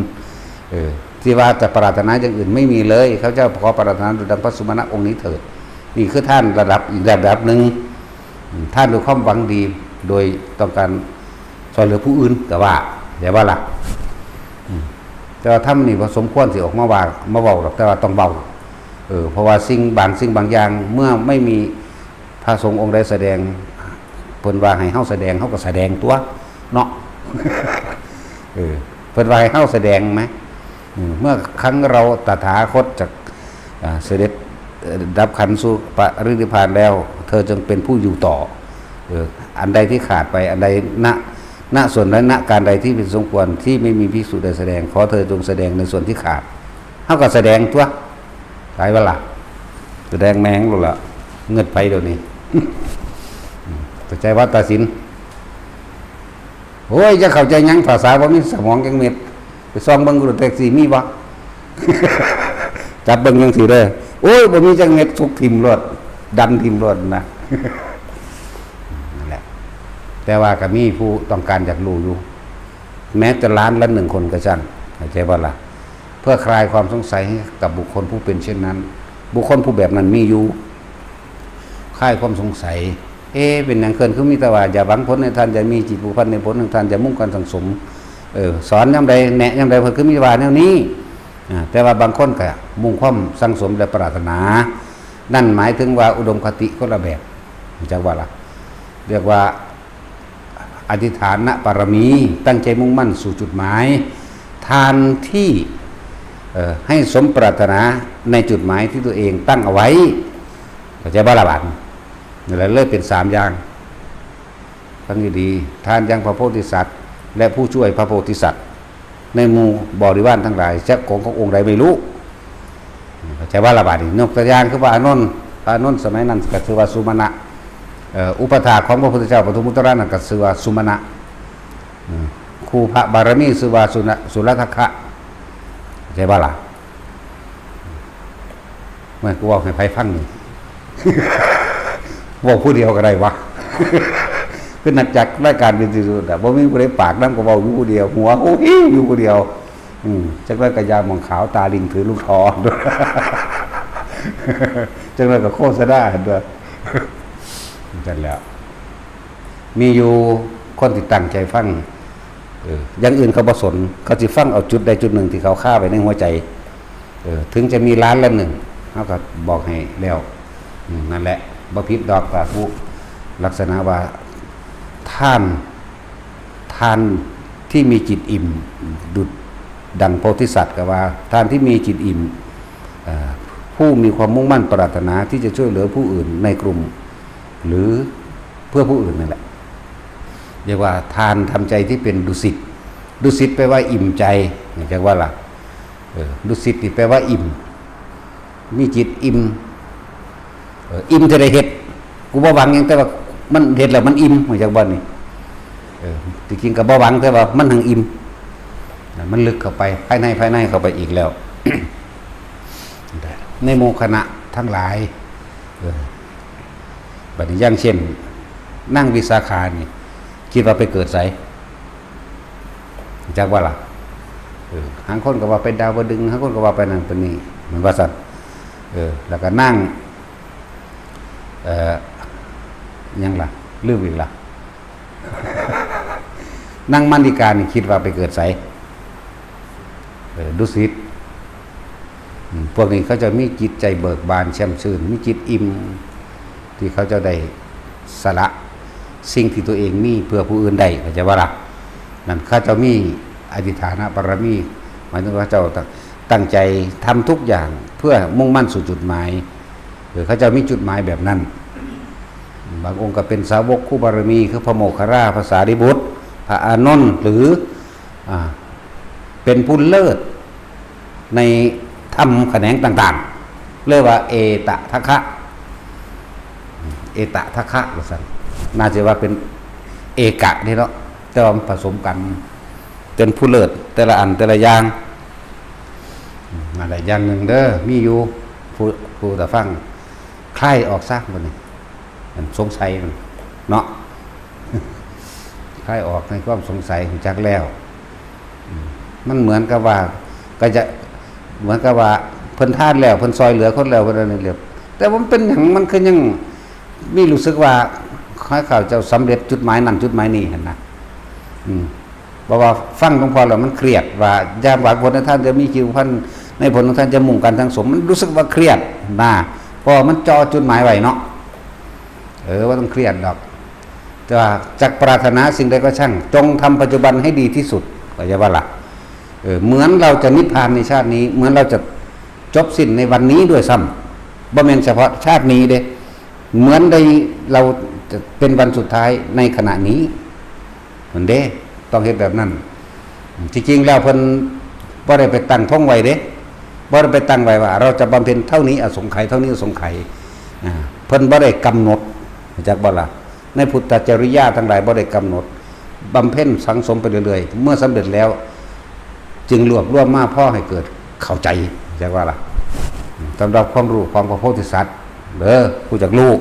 เออ ที่ว่าจะปรารถนาอย่างอื่นไม่มีเลย ข้าพเจ้าขอปรารถนาดุจดังพระสุมาณะองค์นี้เถิด นี่คือทานระดับอีกระดับหนึ่ง อืม ทานด้วยความหวังดี โดยต้องการช่วยเหลือผู้อื่นก็ว่า อย่าว่าล่ะ อืม แต่ว่าธรรมนี่บ่สมควรสิออกมาว่า มาเว้าดอก แต่ว่าต้องเว้า เออ เพราะว่าสิ่งบางสิ่งบางอย่าง เมื่อไม่มีพระสงฆ์องค์ใดแสดง เพิ่นว่าให้เฮาแสดง เฮาก็แสดงตัว เนาะ เออ เพิ่นว่าให้เฮาแสดงไหม อืม เมื่อครั้นเราตถาคตจัก อ่า เสด็จ เอ่อ ดับขันธ์สู่ปรินิพพานแล้ว เธอจงเป็นผู้อยู่ต่อ เออ อันใดที่ขาดไป อันใด ณ ณ ส่วนใด ณ การใดที่เป็นสมควร ที่ไม่มีภิกษุใดแสดง ขอเธอจงแสดงในส่วนที่ขาด เฮาก็แสดงตัว หลายเวลา แสดงแม่งโลดละ เงิดไปเดี๋ยวนี้ อืม แต่ใจว่าตัดสิน โอ้ย จะเข้าใจหยัง ภาษาบ่มีสมองจังเม็ด ไปส่องเบิ่งรถแท็กซี่มีบ่ จับเบิ่งจังซี่เด้อ โอ้ย บ่มีจังเม็ด ทุกถิ่มรถ ดันถิ่มรถนะ นั่นแหละ แต่ว่าก็มีผู้ต้องการอยากรู้อยู่ แม้แต่ล้านละหนึ่งคนก็ช่าง เข้าใจบ่ล่ะ เพื่อคลายความสงสัยให้กับบุคคลผู้เป็นเช่นนั้น บุคคลผู้แบบนั้นมีอยู่ คลายความสงสัย เอ๊ะ เป็นหยังเพิ่นคือมีแต่ว่าอย่าหวังผลในทาน อย่ามีจิตผูกพันในผลแห่งทาน อย่ามุ่งการสั่งสม เออ สอนยามใด แนะยามใด เพิ่นคือมีแต่ว่าแนวนี้ อ่า แต่ว่าบางคนก็มุ่งความสั่งสมและปรารถนา นั่นหมายถึงว่าอุดมคติคนละแบบ จักว่าล่ะ เรียกว่าอธิษฐานปารมี ตั้งใจมุ่งมั่นสู่จุดหมาย ทานที่ เอ่อ ให้สมปรารถนาในจุดหมายที่ตัวเองตั้งเอาไว้ เข้าใจบ่ล่ะบาดนี้ นั่นแหละเลยเป็นสามอย่าง ฟังดีๆ ทานยังพระโพธิสัตว์ และผู้ช่วยพระโพธิสัตว์ ในหมู่บริวารทั้งหลาย จะของขององค์ใดไม่รู้ เข้าใจบ่ล่ะบาดนี้ ยกตัวอย่างคือพระอานนท์ พระอานนท์สมัยนั้นก็ชื่อว่าสุมาณะ เอ่อ อุปถากของพระพุทธเจ้าปทุมมุตตระนั้นก็ชื่อว่าสุมาณะ อืม ครูพระบารมีชื่อว่าสุนะ สุรทัคคะ เข้าใจบ่ล่ะ แม่นกูเว้าให้ไผฟังนี่ เว้าผู้เดียวก็ได้วะ คือนักจัดรายการเป็นที่สุดอะ บ่มีผู้ใดปากนำ ก็เว้าอยู่ผู้เดียว หัวโอ้ยอยู่ผู้เดียว อืม จักหน่อยก็ยาหม่องขาว ตาลิงถือลูกท้อ จักหน่อยก็โฆษณาหั่นตั๊ว นั่นแหละ มีอยู่คนที่ตั้งใจฟัง เออ อย่างอื่นเขาบ่สน เขาสิฟังเอาจุดใดจุดหนึ่งที่เขาคาไว้ในหัวใจ เออ ถึงจะมีล้านละหนึ่ง เขาก็บอกให้แล้ว อืม นั่นแหละ บ่ผิดดอก สาธุ ลักษณะว่า ทาน ทานที่มีจิตอิ่ม ดุจดังโพธิสัตว์ก็ว่า ทานที่มีจิตอิ่ม เอ่อ ผู้มีความมุ่งมั่นปรารถนาที่จะช่วยเหลือผู้อื่นในกลุ่ม หรือเพื่อผู้อื่นนั่นแหละ เรียกว่าทานทำใจที่เป็นดุสิต ดุสิตแปลว่าอิ่มใจ เข้าใจว่าล่ะ เออ ดุสิตนี่แปลว่าอิ่ม มีจิตอิ่ม เออ อิ่มจะได้เฮ็ด กูบ่หวังหยัง แต่ว่ามันเฮ็ดแล้วมันอิ่ม เข้าใจบ่นี่ เออ ที่จริงก็บ่หวัง แต่ว่ามันหังอิ่ม มันลึกเข้าไป ภายใน ภายในเข้าไปอีกแล้ว ในหมู่คณะทั้งหลาย เออ บัดนี้อย่างเช่น นางวิสาขานี่ คิดว่าไปเกิดไส จักว่าล่ะ เออ หางคนก็ว่าไปดาวดึงส์ หางคนก็ว่าไปนั่นไปนี่ แม่นว่าซั่น เออ แล้วก็นาง เอ่อ หยังล่ะ ลืมอีกล่ะ นางมาริกานี่คิดว่าไปเกิดไส เออ ดุสิต อืม พวกนี้เขาจะมีจิตใจเบิกบานแช่มชื่น มีจิตอิ่ม ที่เขาเจ้าได้สละสิ่งที่ตัวเองมีเพื่อผู้อื่นได้ เข้าใจบ่ล่ะ? นั่นเขาเจ้ามีอธิฐานบารมี หมายถึงว่าเขาเจ้าตั้ง ตั้งใจทำทุกอย่างเพื่อมุ่งมั่นสู่จุดหมาย เออ เขาเจ้ามีจุดหมายแบบนั้น บางองค์ก็เป็นสาวกคู่บารมี คือพระโมคคัลลา พระสารีบุตร พระอานนท์ หรือ อ่า เป็นผู้เลิศในธรรมแขนงต่างๆ เรียกว่าเอตทัคคะ เอตทัคคะว่าซั่น น่าจะว่าเป็นเอกะนี่เนาะ แต่ว่ามันผสมกัน เป็นผู้เลิศแต่ละอันแต่ละอย่าง อืม นั่นแหละอย่างหนึ่งเด้อ มีอยู่ ผู้ ผู้ตาฟัง คลายออกซะบัดนี้ มันสงสัยมันเนาะ คลายออกในความสงสัย รู้จักแล้ว อืม มันเหมือนกับว่า ก็จะ เหมือนกับว่าเพิ่นทานแล้ว เพิ่นซอยเหลือคนแล้ว เพิ่นอันนี้แล้ว แต่ว่ามันเป็นหยัง มันคือยังมีรู้สึกว่า ขอให้ข้าพเจ้าสำเร็จจุดหมายนั่นจุดหมายนี้หั่นนะ อืม เพราะว่าฟังหลวงพ่อแล้วมันเครียด ว่ายามหวังผลในทานจะมีคิวพัน ในผลของทานจะมุ่งกันทั้งสม มันรู้สึกว่าเครียดนะ เพราะว่ามันจ่อจุดหมายไว้เนาะ เออ บ่ต้องเครียดดอก แต่ว่าจักปรารถนาสิ่งใดก็ช่าง จงทำปัจจุบันให้ดีที่สุด เข้าใจบ่ล่ะ? เออ เหมือนเราจะนิพพานในชาตินี้ เหมือนเราจะจบสิ้นในวันนี้ด้วยซ้ำ บ่แม่นเฉพาะชาตินี้เด้ เหมือนได้ เราจะเป็นวันสุดท้ายในขณะนี้ นั่นเด้ ต้องเฮ็ดแบบนั้น ที่จริงแล้วเพิ่นบ่ได้ไปตั้งธงไว้เด้ บ่ได้ไปตั้งไว้ว่าเราจะบำเพ็ญเท่านี้อสงไขย เท่านี้อสงไขย อ่า เพิ่นบ่ได้กำหนด รู้จักบ่ล่ะ? ในพุทธจริยาทั้งหลายบ่ได้กำหนด บำเพ็ญสั่งสมไปเรื่อยๆ เมื่อสำเร็จแล้ว จึงรวบรวมมาพอให้เกิดเข้าใจ รู้จักบ่ล่ะ? สำหรับความรู้ของพระโพธิสัตว์ เด้อ ผู้จักรู้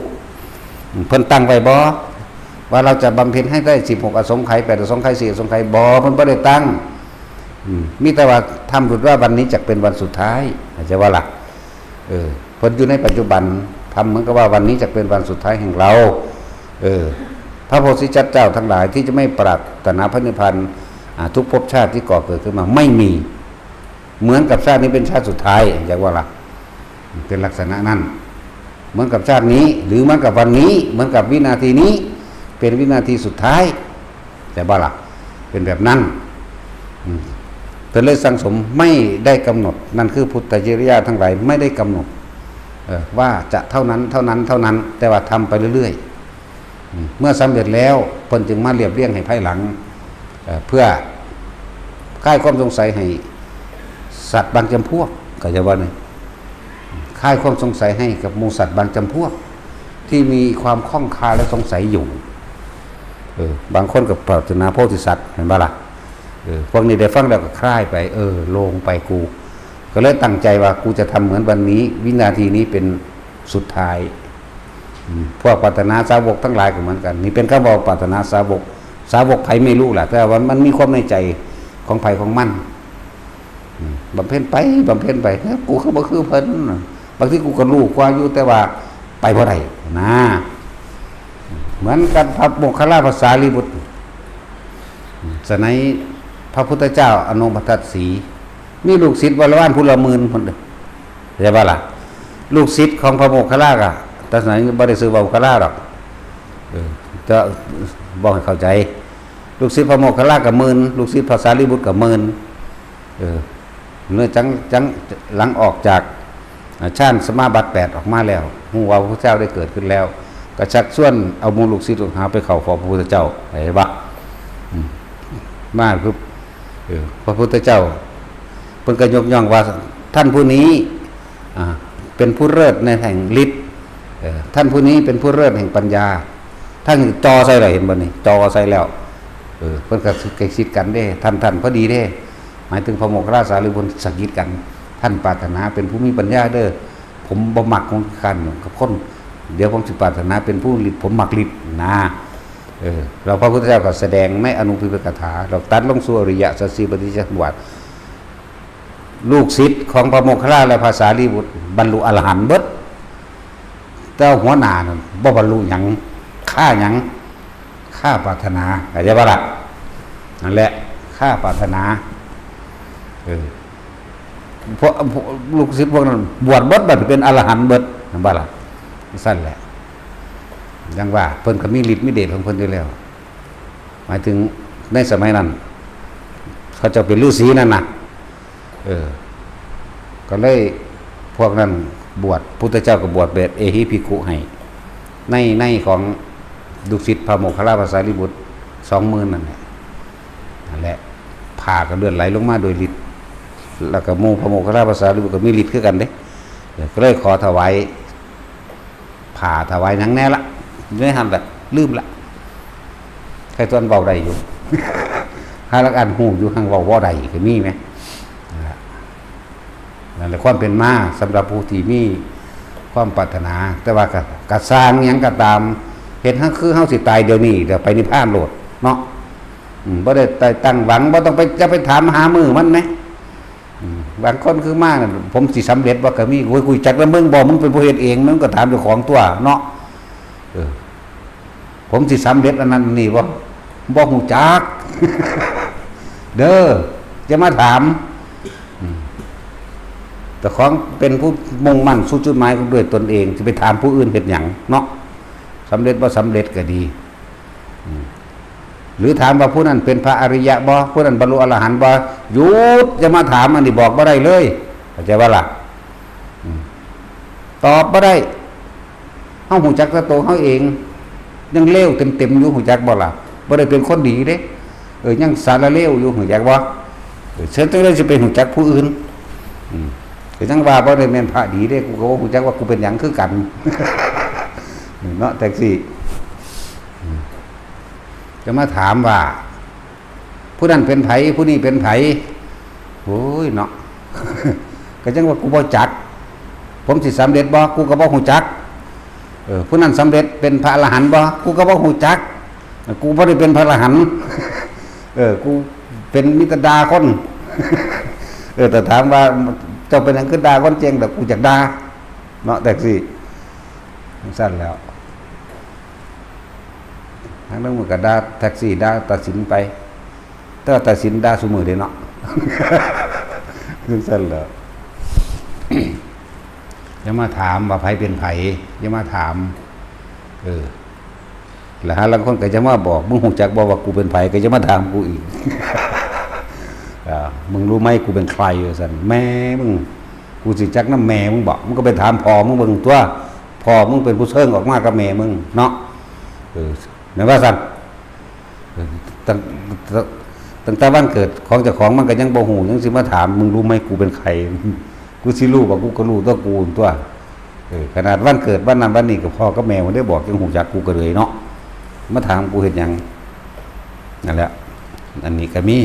เพิ่นตั้งไว้บ่ ว่าเราจะบำเพ็ญให้ได้สิบหกอสงไขย แปดอสงไขย สี่อสงไขย บ่ เพิ่นบ่ได้ตั้ง อืม มีแต่ว่าทำหลุดว่าวันนี้จะเป็นวันสุดท้าย เข้าใจบ่ล่ะ? เออ เพิ่นอยู่ในปัจจุบัน ทำเหมือนกับว่าวันนี้จะเป็นวันสุดท้ายแห่งเรา เออ พระโพธิสัตว์เจ้าทั้งหลายที่จะไม่ปรารถนาพระนิพพาน อ่า ทุกภพชาติที่ก่อเกิดขึ้นมา ไม่มี เหมือนกับชาตินี้เป็นชาติสุดท้าย เข้าใจบ่ล่ะ? เป็นลักษณะนั้น เหมือนกับชาตินี้ หรือเหมือนกับวันนี้ เหมือนกับวินาทีนี้ เป็นวินาทีสุดท้าย เข้าใจบ่ล่ะ? เป็นแบบนั้น อืม เพิ่นเลยสั่งสมไม่ได้กำหนด นั่นคือพุทธจริยาทั้งหลายไม่ได้กำหนด เออ ว่าจะเท่านั้น เท่านั้น เท่านั้น แต่ว่าทำไปเรื่อยๆ อืม เมื่อสำเร็จแล้วเพิ่นจึงมาเรียบเรียงให้ภายหลัง เอ่อ เพื่อคลายความสงสัยให้สัตว์บางจำพวก เข้าใจบ่นี่? คลายความสงสัยให้กับหมู่สัตว์บางจำพวก ที่มีความข้องคาและสงสัยอยู่ เออ บางคนก็ปรารถนาโพธิสัตว์ เห็นบ่ล่ะ? เออ พวกนี้ได้ฟังแล้วก็คลายไป เออ โล่งไปกู ก็เลยตั้งใจว่ากูจะทำเหมือนวันนี้ วินาทีนี้เป็นสุดท้าย อืม พวกปรารถนาสาวกทั้งหลายก็เหมือนกัน นี่เป็นคำว่าปรารถนาสาวก สาวกไผไม่รู้ล่ะ แต่ว่ามันมีความในใจของไผของมัน อืม บำเพ็ญไป บำเพ็ญไป เอ้ย กูคือบ่คือเพิ่น บางทีกูก็รู้กว่าอยู่ แต่ว่าไปบ่ได้นะ เหมือนกัน พระโมคคัลลา พระสารีบุตร สมัยพระพุทธเจ้าอนุปทัตสี มีลูกศิษย์บริวารผู้ละหมื่นคนเด้อ เข้าใจบ่ล่ะ? ลูกศิษย์ของพระโมคคัลลาก็ แต่สมัยนี้บ่ได้ชื่อว่าโมคคัลลาดอก เออ จะบอกให้เข้าใจ ลูกศิษย์พระโมคคัลลาก็หมื่น ลูกศิษย์พระสารีบุตรก็หมื่น เออ เมื่อจัง จัง หลังออกจาก อ่า ฌานสมาบัติแปดออกมาแล้ว ฮู้ว่าพระพุทธเจ้าได้เกิดขึ้นแล้ว ก็ชักชวนเอาหมู่ลูกศิษย์ลูกหาไปเข้าเฝ้าพระพุทธเจ้า เห็นบ่? อืม มาปุ๊บ เออ พระพุทธเจ้า เพิ่นก็ยกย่องว่า ท่านผู้นี้ อ่า เป็นผู้เลิศในแห่งฤทธิ์ เออ ท่านผู้นี้เป็นผู้เลิศแห่งปัญญา ท่านจ่อใส่แล้ว เห็นบ่นี่ จ่อใส่แล้ว เออ เพิ่นก็สะกิดกันเด้ ท่าน ท่านพอดีเด้ หมายถึงพระโมคคัลลา สารีบุตร สะกิดกัน ท่านปรารถนาเป็นผู้มีปัญญาเด้อ ผมบ่มักของการกับคน เดี๋ยวผมสิปรารถนาเป็นผู้ฤทธิ์ ผมมักฤทธิ์นะ เออ แล้วพระพุทธเจ้าก็แสดงในอนุปปิณฑกถา แล้วตัดลงสู่อริยสัจสี่ปฏิจจสมุปบาท ลูกศิษย์ของพระโมคคัลลาและพระสารีบุตรบรรลุอรหันต์เบิด แต่หัวหน้านั่นบ่บรรลุหยัง คาหยัง คาปรารถนา เข้าใจบ่ล่ะ? นั่นแหละ คาปรารถนา เออ พวก พวกลูกศิษย์พวกนั้นบวชเบิด บัดเป็นอรหันต์เบิด เห็นบ่ล่ะ? ซั่นแหละ ยังว่าเพิ่นก็มีฤทธิ์มีเดชของเพิ่นอยู่แล้ว หมายถึงในสมัยนั้น เขาเจ้าเป็นฤาษีนั่นนะ เออ ก็เลยพวกนั้นบวช พุทธเจ้าก็บวชแบบเอหิภิกขุให้ ในในของลูกศิษย์พระโมคคัลลาภาษารีบุตรสองหมื่นนั่นแหละ นั่นแหละ ผ้าก็เลือดไหลลงมาโดยฤทธิ์ แล้วก็หมู่พระโมคคัลลาภาษารีบุตรก็มีฤทธิ์คือกันเด้ เออ ก็เลยขอถวาย ผ้าถวายหยังแน่ละอยู่ในหันแหละ ลืมละ ใครตอนเบาได้อยู่ หาลักอันหูอยู่หังเบาบ่ได้ก็มีไหม นั่นแหละ นั่นแหละความเป็นมาสำหรับผู้ที่มีความปรารถนา แต่ว่ากะกะสร้างหยังก็ตาม เห็นคือเฮาสิตายเดี๋ยวนี้เดี๋ยวไปนิพพานโลดเนาะ อืมบ่ได้ตั้งหวัง บ่ต้องไป จะไปถามหามือมันไหม อืมบางคนคือมาน่ะ ผมสิสำเร็จบ่ก็มี โอ้ย กูจักแล้ว มึงบ่ มึงเป็นผู้เฮ็ดเอง มึงก็ถามเจ้าของตัวเนาะ เออ ผมสิสำเร็จอันนั้นอันนี้บ่ บ่ฮู้จัก เด้อ จะมาถาม อืม เจ้าของเป็นผู้มุ่งมั่นสู่จุดหมายด้วยตนเอง สิไปถามผู้อื่นเฮ็ดหยังเนาะ สำเร็จบ่สำเร็จก็ดี อืม หรือถามว่าผู้นั้นเป็นพระอริยะบ่ ผู้นั้นบรรลุอรหันต์บ่ หยุด อย่ามาถาม อันนี้บอกบ่ได้เลย เข้าใจบ่ล่ะ อืม ตอบบ่ได้ เฮาฮู้จักแต่ตัวเฮาเอง ยังเลวเต็มๆอยู่ ฮู้จักบ่ล่ะ บ่ได้เป็นคนดีเด้ เออ ยังสารเลวอยู่ ฮู้จักบ่ เออ เชิญจังได๋สิไปฮู้จักผู้อื่น อืม ก็ยังว่าบ่ได้แม่นพระดีเด้ กูก็บ่ฮู้จักว่ากูเป็นหยังคือกัน เนาะ แท็กซี่ อืม จะมาถามว่า ผู้นั้นเป็นไผ ผู้นี้เป็นไผ โอ้ยเนาะ ก็จังว่ากูบ่จัก ผมสิสำเร็จบ่ กูก็บ่ฮู้จัก เออ ผู้นั้นสำเร็จเป็นพระอรหันต์บ่ กูก็บ่ฮู้จัก กูบ่ได้เป็นพระอรหันต์ เออ กูเป็นมิตรดาคน เออ แต่ถามว่าเจ้าเป็นหยังคือด่าคนเก่ง แต่กูอยากด่า เนาะ แท็กซี่ จังซั่นแล้ว ทั้งนั้นมันก็ด่าแท็กซี่ ด่าตาสินไป แต่ว่าตาสินด่าซุมื้อเด้เนาะ จังซั่นแหละ อย่ามาถามว่าไผเป็นไผ อย่ามาถาม เออ แล้วหาลางคนก็จะมาบอก มึงฮู้จักบ่ว่ากูเป็นไผ ก็จะมาถามกูอีก อ่า มึงรู้ไหมกูเป็นใคร ว่าซั่น แม่มึง กูสิจักนำแม่มึงบ่ มึงก็ไปถามพ่อมึงเบิ่งตั๊ว พ่อมึงเป็นผู้เชิงออกมากับแม่มึงเนาะ เออ แม่นว่าซั่น เออ ตั้ง ตั้ง ตั้งแต่วันเกิดของเจ้าของมันก็ยังบ่ฮู้ ยังสิมาถาม มึงรู้ไหมกูเป็นใคร กูสิรู้บ่ กูก็รู้ตั๊วกูตั๊ว เออ ขนาดวันเกิดวันนั้นวันนี้ก็พ่อกับแม่บ่ได้บอก ยังฮู้จัก กูก็เลยเนาะ มาถามกูเฮ็ดหยัง นั่นแหละ อันนี้ก็มี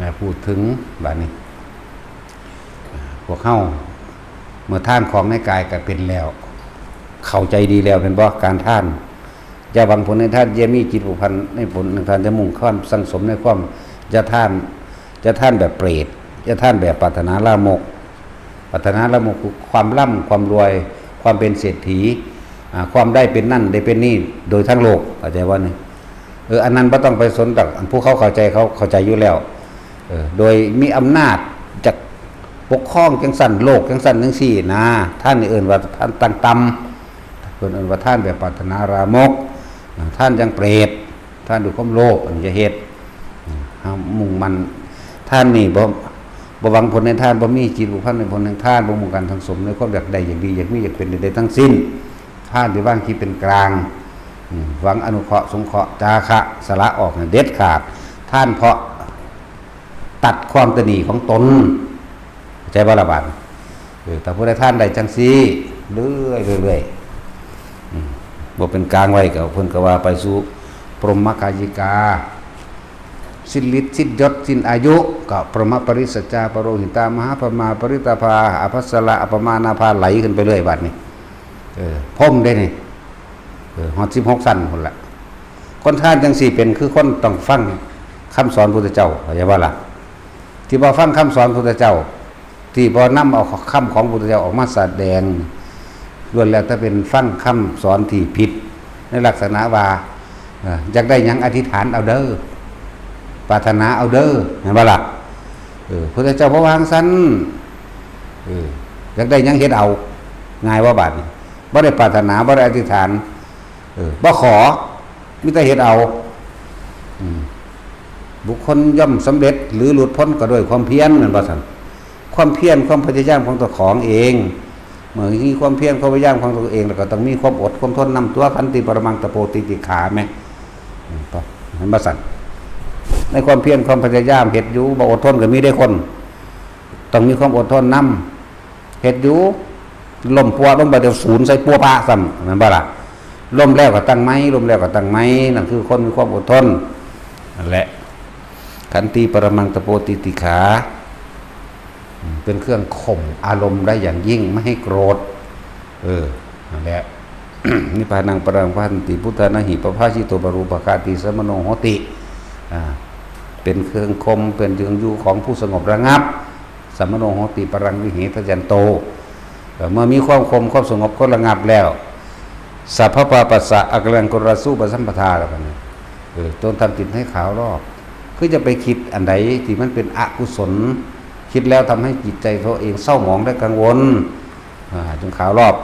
นะ พูดถึงบัดนี้ พวกเฮา เมื่อทานของในกายก็เป็นแล้ว เข้าใจดีแล้วแม่นบ่ การทาน อย่าหวังผลในทาน อย่ามีจิตผูกพันในผลในทาน อย่ามุ่งความสั่งสมในความ อย่าทาน อย่าทานแบบเปรต อย่าทานแบบปรารถนาลามก ปรารถนาลามกคือความร่ำความรวย ความเป็นเศรษฐี อ่า ความได้เป็นนั่นได้เป็นนี่โดยทั้งโลก เข้าใจบ่นี่ เออ อันนั้นบ่ต้องไปสนดอก อันผู้เขาเข้าใจเขาเข้าใจอยู่แล้ว เออ โดยมีอำนาจจักปกครองจังซั่น โลกจังซั่นจังซี่นะ ทานนี่เอิ้นว่าทานต่างต่ำ เพิ่นเอิ้นว่าทานแบบปรารถนาลามก อ่า ทานอย่างเปรต ทานด้วยความโลภ อันนี้อย่าเฮ็ด เฮามุ่งมั่น ทานนี่บ่ บ่หวังผลในทาน บ่มีจิตผูกพันในผลแห่งทาน บ่มุ่งการสั่งสมในความอยากได้ อยากดี อยากมี อยากเป็นใดๆทั้งสิ้น ทานที่วางจิตเป็นกลาง อืม หวังอนุเคราะห์สงเคราะห์ จาคะ สละออกเนี่ยเด็ดขาด ทานเพราะตัดความตณีของตน เข้าใจบ่ล่ะบาดนี้ เออ ถ้าผู้ใดทานได้จังซี่ เรื่อยๆ เรื่อยๆ อืม บ่เป็นกลางไว้ก็เพิ่นก็ว่าไปสู่พรหมกายิกา สิ้นฤทธิ์สิ้นยศสิ้นอายุ ก็พรหมปริสจจา ปโรหิตา มหาพรหมา ปริตาภา อภัสสรา อัปปมาณาภา ไหลขึ้นไปเรื่อยบาดนี้ เออ พรหมเด้นี่ เออ ฮอดสิบหกชั้นพุ้นละ คนทานจังซี่เป็นคือคนต้องฟังคำสอนพุทธเจ้า เข้าใจบ่ล่ะ ที่บ่ฟังคำสอนพุทธเจ้า ที่บ่นำเอาคำของพุทธเจ้าออกมาแสดง ล้วนแล้วแต่เป็นฟังคำสอนที่ผิด ในลักษณะว่า เอ่อ อยากได้หยังอธิษฐานเอาเด้อ ปรารถนาเอาเด้อ แม่นบ่ล่ะ เออ พุทธเจ้าบ่ว่าจั่งซั้น เออ อยากได้หยังเฮ็ดเอา ง่ายบ่บาดนี้ บ่ได้ปรารถนา บ่ได้อธิษฐาน เออ บ่ขอ มีแต่เฮ็ดเอา อืม บุคคลย่อมสำเร็จหรือหลุดพ้นก็ด้วยความเพียร แม่นบ่ซั่น ความเพียร ความพยายามของเจ้าของเอง เมื่อมีความเพียร ความพยายามของตัวเอง แล้วก็ต้องมีความอดความทนนำตัว ขันติปรมังตะโปติติขาแม่ อืม เห็นบ่ซั่น ในความเพียร ความพยายามเฮ็ดอยู่ บ่อดทนก็มีเด้คน ต้องมีความอดทนนำ เฮ็ดอยู่ ล้มปัวลงไป เดี๋ยวศูนย์ใส่ปัวปะซ้ำ แม่นบ่ล่ะ ล้มแล้วก็ตั้งใหม่ ล้มแล้วก็ตั้งใหม่ นั่นคือคนมีความอดทน นั่นแหละ ขันติปรมังตะโปติติขา อืม เป็นเครื่องข่มอารมณ์ได้อย่างยิ่ง ไม่ให้โกรธ เออ นั่นแหละ นิพพานังปรังวัตติ พุทธานะหิ ปภาชิโต ปรูปคาติ สมโนโหติ อ่า เป็นเครื่องข่ม เป็นเครื่องอยู่ของผู้สงบระงับ สมโนโหติ ปรังวิเหทะยันโต เอ่อ เมื่อมีความข่ม ความสงบ ก็ระงับแล้ว สัพพปาปัสสะ อักขลัง กุศลาสูปสัมปทา แล้วกันนะ เออ จงทำจิตให้ขาวรอบ คือจะไปคิดอันใดที่มันเป็นอกุศล คิดแล้วทำให้จิตใจตัวเองเศร้าหมองและกังวล อ่า จงขาวรอบ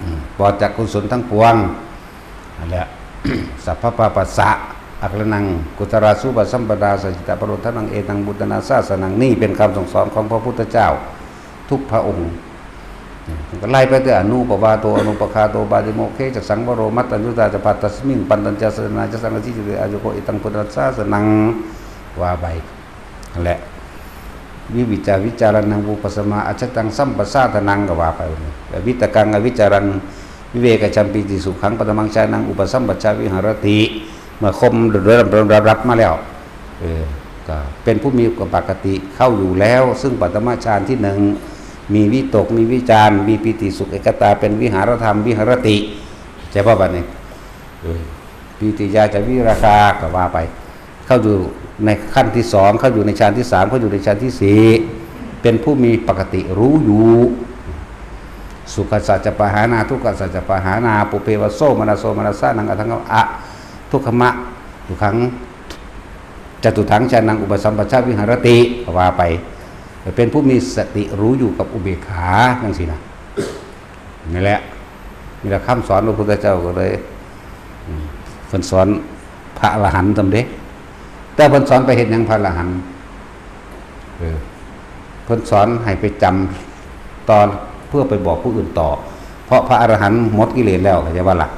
อืม ปลอดจากกุศลทั้งปวง นั่นแหละ สัพพปาปัสสะ อักขลัง กุศลาสูปสัมปทา สัจจิตาปโรธนัง เอตังบุตธนาสาสนัง นี่เป็นคำสั่งสอนของพระพุทธเจ้า ทุกพระองค์ ก็ไล่ไปแต่อนุปวาโต อนุปคาโต ปาติโมกเขจะสังวโร มัตตัญญุตาจะปัตตัสมิง ปันตัญจะสนาจะสังกะจิจเตอายุโก เอตังพุทธศาสนัง ว่าไป นั่นแหละ วิวิจจาวิจารณัง วุปสมาอัจฉตัง สัมปสาทนัง ก็ว่าไป วิตกังอวิจารัง วิเวกจัมปีติสุขัง ปฐมังฌานัง อุปสัมปชาวิหารติ เมื่อข่มโดยลำดับมาแล้ว เออ ก็เป็นผู้มีปกติเข้าอยู่แล้ว ซึ่งปฐมฌานที่หนึ่ง มีวิตก มีวิจาร มีปีติสุขเอกตา เป็นวิหารธรรม วิหารติ ใช่ป่ะบัดนี้ เออ ปีติยาจะวิราคา ก็ว่าไป เข้าอยู่ในขั้นที่สอง เข้าอยู่ในฌานที่สาม เข้าอยู่ในฌานที่สี่ เป็นผู้มีปกติรู้อยู่ สุขสัจจะปหานา ทุกขสัจจะปหานา ปุเพวะโสมนัสโสมนัสสานัง อทังอทุกขมะ ทุกขัง จตุทังฌานัง อุปสัมปชาวิหารติ ก็ว่าไป เป็นผู้มีสติรู้อยู่กับอุเบกขา จังซี่นะ นี่แหละ นี่แหละคำสอนพระพุทธเจ้าก็เลย อืม เพิ่นสอนพระอรหันต์จำเด้ แต่เพิ่นสอนไปเฮ็ดหยังพระอรหันต์ เออ เพิ่นสอนให้ไปจำต่อ เพื่อไปบอกผู้อื่นต่อ เพราะพระอรหันต์หมดกิเลสแล้ว เข้าใจบ่ล่ะ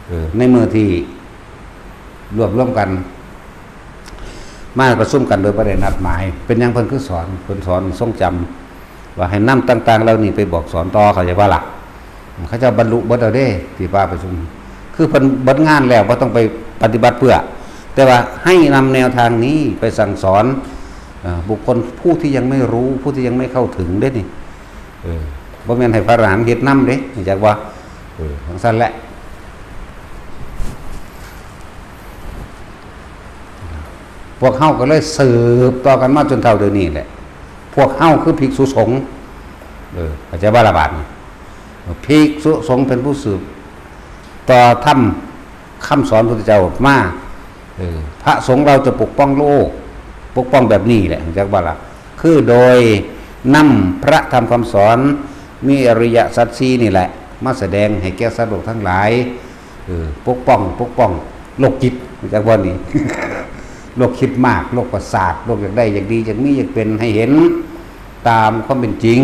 เออ ในเมื่อที่รวบรวมกัน มาประชุมกันโดยบ่ได้นัดหมาย เป็นหยังเพิ่นคือสอน เพิ่นสอนทรงจำ ว่าให้นำต่างๆเหล่านี้ไปบอกสอนต่อ เข้าใจบ่ล่ะ เขาเจ้าบรรลุเบิดแล้วเด้ ที่ว่าประชุม คือเพิ่นเบิดงานแล้ว บ่ต้องไปปฏิบัติเพื่อ แต่ว่าให้นำแนวทางนี้ไปสั่งสอน เอ่อ บุคคลผู้ที่ยังไม่รู้ ผู้ที่ยังไม่เข้าถึงเด้นี่ เออ บ่แม่นให้พระอรหันต์เฮ็ดนำเด้ จักว่า เออ จังซั่นแหละ พวกเฮาก็เลยสืบต่อกันมาจนเท่าเดี๋ยวนี้แหละ พวกเฮาคือภิกษุสงฆ์ เออ เข้าใจบ่ล่ะบาดนี้ ภิกษุสงฆ์เป็นผู้สืบต่อธรรมคำสอนพุทธเจ้ามา เออ พระสงฆ์เราจะปกป้องโลก ปกป้องแบบนี้แหละ จักบ่ล่ะ คือโดยนำพระธรรมคำสอน มีอริยสัจสี่นี่แหละ มาแสดงให้แก่สัตว์โลกทั้งหลาย เออ ปกป้อง ปกป้อง โรคจิต จักบ่นี่ โรคคิดมาก โรคประสาท โรคอยากได้ อยากดี อยากมี อยากเป็น ให้เห็นตามความเป็นจริง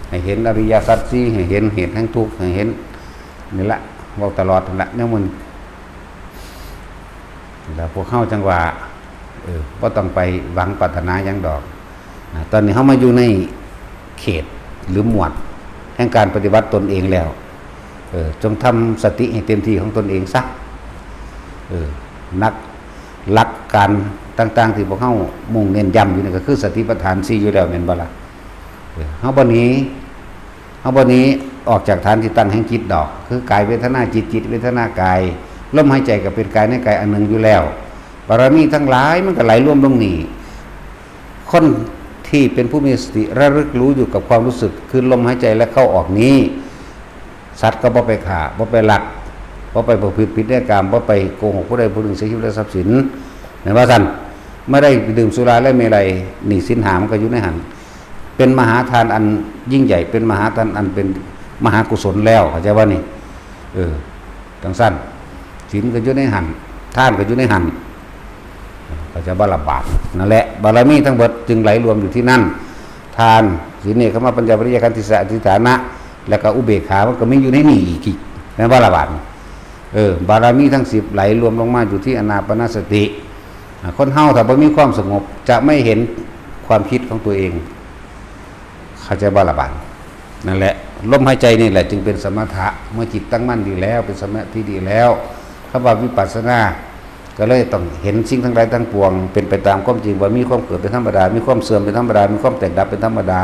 ให้เห็นอริยสัจสี่ ให้เห็นเหตุแห่งทุกข์ ให้เห็น นี่ละ เว้าตลอดนั่นละ แนวมัน แล้วพวกเฮาจังว่า เออ บ่ต้องไปหวังปรารถนาหยังดอก อ่า ตอนนี้เฮามาอยู่ในเขตหรือหมวดแห่งการปฏิบัติตนเองแล้ว เออ จงทำสติให้เต็มที่ของตนเองซะ เออ นัก หลักการต่างๆที่พวกเฮามุ่งเน้นย้ำอยู่นี่ก็คือสติปัฏฐานสี่อยู่แล้ว แม่นบ่ล่ะ เออ เฮาบ่หนี เฮาบ่หนีออกจากฐานที่ตั้งแห่งจิตดอก คือกายเวทนาจิต จิตเวทนากาย ลมหายใจก็เป็นกายในกายอันหนึ่งอยู่แล้ว บารมีทั้งหลายมันก็ไหลรวมลงนี่ คนที่เป็นผู้มีสติระลึกรู้อยู่กับความรู้สึก คือลมหายใจและเข้าออกนี้ สัตว์ก็บ่ไปฆ่า บ่ไปลัก บ่ไปประพฤติผิดในกาม บ่ไปโกหกผู้ใดผู้หนึ่ง เสียชีวิตและทรัพย์สิน แม่นว่าซั่น ไม่ได้ดื่มสุราและเมรัย นี่ศีลห้ามันก็อยู่ในหั้น เป็นมหาทานอันยิ่งใหญ่ เป็นมหาทานอันเป็น มหากุศลแล้ว เข้าใจบ่นี่? เออ จั่งซั้น ศีลก็อยู่ในหั่น ทานก็อยู่ในหั่น เข้าใจบ่ล่ะบาด นั่นแหละ บารมีทั้งเบิดจึงไหลรวมอยู่ที่นั่น ทาน ศีล เนกขัมมะ ปัญญา วิริยะ ขันติ สัจจะ อธิฐานะ แล้วก็อุเบกขา มันก็มีอยู่ในนี่อีก แม่นบ่ล่ะบาด เออ บารมีทั้งสิบไหลรวมลงมาอยู่ที่อานาปานสติ อ่า คนเฮาถ้าบ่มีความสงบ จะไม่เห็นความคิดของตัวเอง เข้าใจบ่ล่ะบาด นั่นแหละ ลมหายใจนี่แหละจึงเป็นสมถะ เมื่อจิตตั้งมั่นดีแล้ว เป็นสมาธิดีแล้ว คำว่าวิปัสสนา ก็เลยต้องเห็นสิ่งทั้งหลายทั้งปวง เป็นไปตามความจริง ว่ามีความเกิดเป็นธรรมดา มีความเสื่อมเป็นธรรมดา มีความแตกดับเป็นธรรมดา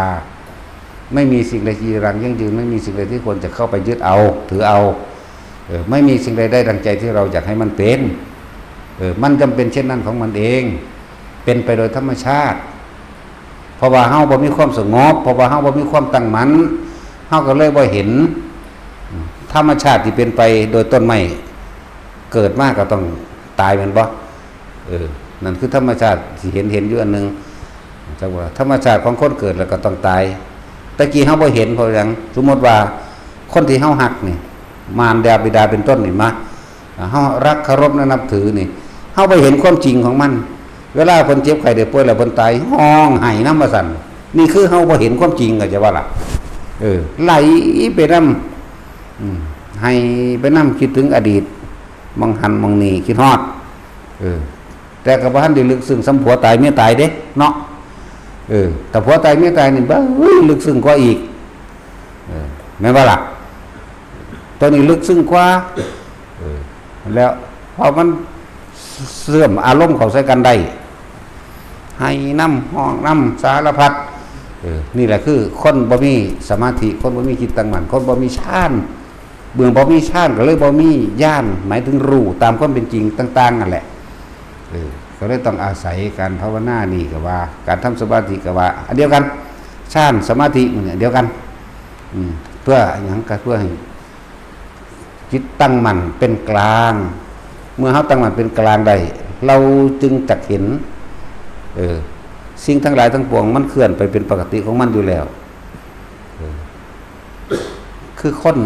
ไม่มีสิ่งใดจีรังยั่งยืน ไม่มีสิ่งใดที่ควรจะเข้าไปยึดเอา ถือเอา เออ ไม่มีสิ่งใดได้ดังใจที่เราอยากให้มันเป็น เออ มันจำเป็นเช่นนั้นของมันเอง เป็นไปโดยธรรมชาติ เพราะว่าเฮาบ่มีความสงบ เพราะว่าเฮาบ่มีความตั้งมั่น เฮาก็เลยบ่เห็น ธรรมชาติที่เป็นไปโดยต้นไม้ เกิดมาก็ต้องตายแม่นบ่? เออ นั่นคือธรรมชาติที่เห็น เห็นอยู่อันหนึ่ง จักว่าธรรมชาติของคนเกิดแล้วก็ต้องตาย แต่กี้เฮาบ่เห็น เพราะหยัง? สมมติว่าคนที่เฮาฮักนี่ มารดาบิดาเป็นต้นนี่มา เฮารักเคารพและนับถือนี่ เฮาบ่เห็นความจริงของมัน เวลาเพิ่นเจ็บไข้ได้ป่วยแล้วเพิ่นตาย ฮ้องไห้นำว่าซั่น นี่คือเฮาบ่เห็นความจริง เข้าใจบ่ล่ะ? เออ ไหลไปนำ อืม ไห้ไปนำ คิดถึงอดีต หม่องหั้นหม่องนี่ คิดฮอด เออ แต่ก็บ่ทันได้ลึกซึ้งส่ำผัวตายเมียตายเด้เนาะ เออ แต่ผัวตายเมียตายนี่ เบ้ย ลึกซึ้งกว่าอีก เออ แม่นบ่ล่ะ? ตัวนี้ลึกซึ้งกว่า เออ แล้วพอมันเสื่อมอารมณ์เข้าใส่กันได้ ไห้นำ ฮ้องนำ สารพัด เออ นี่แหละคือคนบ่มีสมาธิ คนบ่มีจิตตั้งมั่น คนบ่มีฌาน เมื่อบ่มีฌานก็เลยบ่มีญาณ หมายถึงรู้ตามความเป็นจริงต่างๆ นั่นแหละ เออ ก็เลยต้องอาศัยการภาวนานี่ก็ว่า การทำสมาธิก็ว่า อันเดียวกัน ฌาน สมาธิ มันเนี่ยเดียวกัน อืม เพื่อหยัง? ก็เพื่อให้จิตตั้งมั่นเป็นกลาง เมื่อเฮาตั้งมั่นเป็นกลางได้ เราจึงจักเห็น เออ สิ่งทั้งหลายทั้งปวงมันเคลื่อนไปเป็นปกติของมันอยู่แล้ว เออ คือคน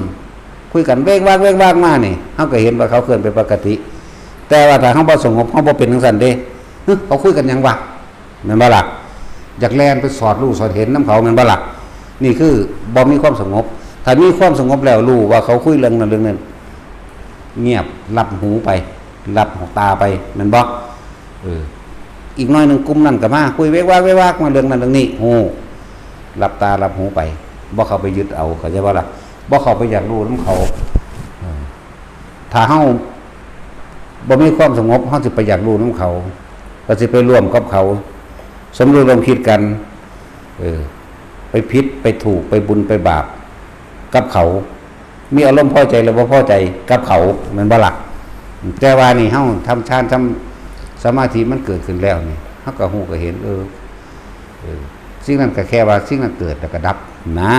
คุยกันเว้งว้างเว้งว้างมานี่ เฮาก็เห็นว่าเขาเคลื่อนไปปกติ แต่ว่าถ้าเฮาบ่สงบ เฮาบ่เป็นจั่งซั้นเด้ หึ เขาคุยกันหยังวะ แม่นบ่ล่ะ? อยากแล่นไปสอดรู้สอดเห็นนำเขา แม่นบ่ล่ะ? นี่คือบ่มีความสงบ ถ้ามีความสงบแล้วรู้ว่าเขาคุยเรื่องนั้นเรื่องนั้น เงียบ หลับหูไป หลับตาไป แม่นบ่? เออ อีกหน่อยหนึ่งกลุ่มนั้นก็มาคุยเวกวากเวกวากมาเรื่องนั้นเรื่องนี้ ฮู้ หลับตาหลับหูไป บ่เข้าไปยึดเอา เข้าใจบ่ล่ะ? บ่เข้าไปอยากรู้นำเขา เออ ถ้าเฮาบ่มีความสงบ เฮาสิไปอยากรู้นำเขา ก็สิไปร่วมกับเขา สมรู้ร่วมคิดกัน เออ ไปผิดไปถูก ไปบุญไปบาป กับเขา มีอารมณ์พอใจหรือบ่พอใจกับเขา แม่นบ่ล่ะ? แต่ว่านี่เฮาทำฌาน ทำสมาธิมันเกิดขึ้นแล้วนี่ เฮาก็ฮู้ก็เห็น เออ เออ สิ่งนั้นก็แค่ว่าสิ่งนั้นเกิดแล้วก็ดับนะ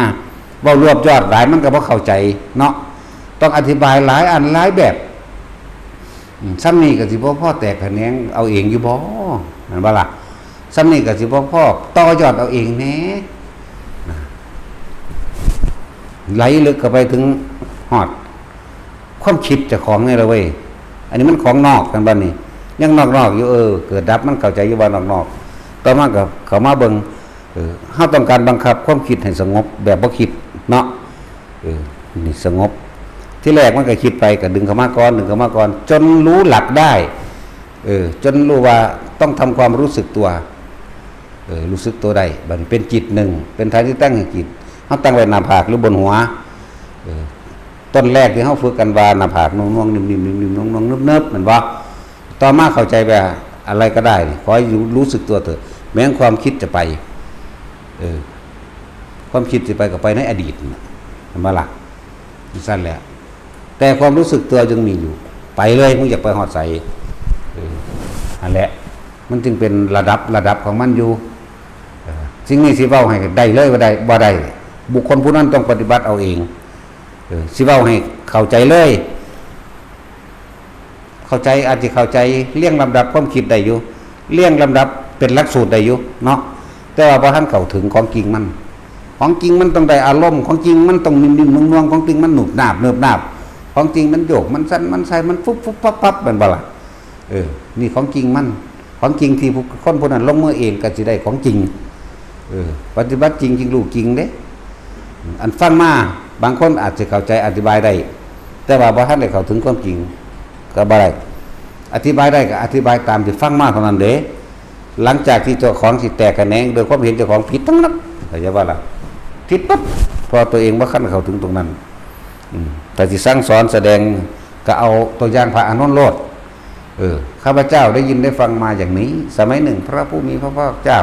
เว้ารวบยอดหลายมันก็บ่เข้าใจเนาะ ต้องอธิบายหลายอันหลายแบบ อืม ส่ำนี้ก็สิบ่พอแตกแขนงเอาเองอยู่บ่ แม่นบ่ล่ะ? ส่ำนี้ก็สิบ่พอต่อยอดเอาเองแหน่ นะ ไหลลึกเข้าไปถึงฮอดความคิดเจ้าของนี่ล่ะเว้ย อันนี้มันของนอกกันบัดนี้ ยังนอกๆอยู่ เออ เกิดดับมันเข้าใจอยู่ว่านอกๆ ต่อมาก็เข้ามาเบิ่ง เออ เฮาต้องการบังคับความคิดให้สงบแบบบ่คิดเนาะ เออ นี่สงบ ที่แรกมันก็คิดไป ก็ดึงเข้ามาก่อน ดึงเข้ามาก่อน จนรู้หลักได้ เออ จนรู้ว่าต้องทำความรู้สึกตัว เออ รู้สึกตัวได้ บัดนี้เป็นจิตหนึ่ง เป็นฐานที่ตั้งแห่งจิต เฮาตั้งไว้หน้าผากหรือบนหัว เออ ต้นแรกที่เฮาฝึกกันว่าหน้าผากนุ่มๆ นิ่มๆ นิ่มๆ นุ่มๆ เนิบๆ แม่นบ่? ต่อมาเข้าใจว่าอะไรก็ได้ ขอให้รู้ รู้สึกตัวเถอะ แม้ความคิดจะไป เออ ความคิดจะไปก็ไปในอดีตน่ะ เห็นบ่ล่ะ? จั่งซั้นแหละ แต่ความรู้สึกตัวยังมีอยู่ ไปเลย มึงอยากไปฮอดไส เออ นั่นแหละ มันจึงเป็นระดับ ระดับของมันอยู่ เออ สิ่งนี้สิเว้าให้ได้เลยว่าได้ บ่ได้ บุคคลผู้นั้นต้องปฏิบัติเอาเอง เออ สิเว้าให้เข้าใจเลย เข้าใจ อาจจะเข้าใจเรียงลำดับความคิดได้อยู่ เรียงลำดับเป็นหลักสูตรได้อยู่เนาะ แต่ว่าบ่ทันเข้าถึงของจริงมัน ของจริงมันต้องได้อารมณ์ ของจริงมันต้องนิ่มๆนวลๆ ของจริงมันหนุบหนาบเนิบหนาบ ของจริงมันโยก มันสั่น มันไส้ มันฟุบๆฟับๆ แม่นบ่ล่ะ เออ นี่ของจริงมัน ของจริงที่ผู้ คนผู้นั้นลงมือเองก็สิได้ของจริง เออ ปฏิบัติจริงจึงรู้จริงเด้ อันฟังมา บางคนอาจจะเข้าใจอธิบายได้ แต่ว่าบ่ทันได้เข้าถึงความจริง ก็บ่ได้ อธิบายได้ก็อธิบายตามที่ฟังมาเท่านั้นเด้ หลังจากที่เจ้าของสิแตกแขนงโดยความเห็นเจ้าของผิดทั้งนั้น เข้าใจบ่ล่ะ ผิดปั๊บ เพราะตัวเองบ่ทันเข้าถึงตรงนั้น อืม แต่ที่สั่งสอนแสดงก็เอาตัวอย่างพระอานนท์โลด เออ ข้าพเจ้าได้ยินได้ฟังมาอย่างนี้ สมัยหนึ่งพระผู้มีพระภาคเจ้า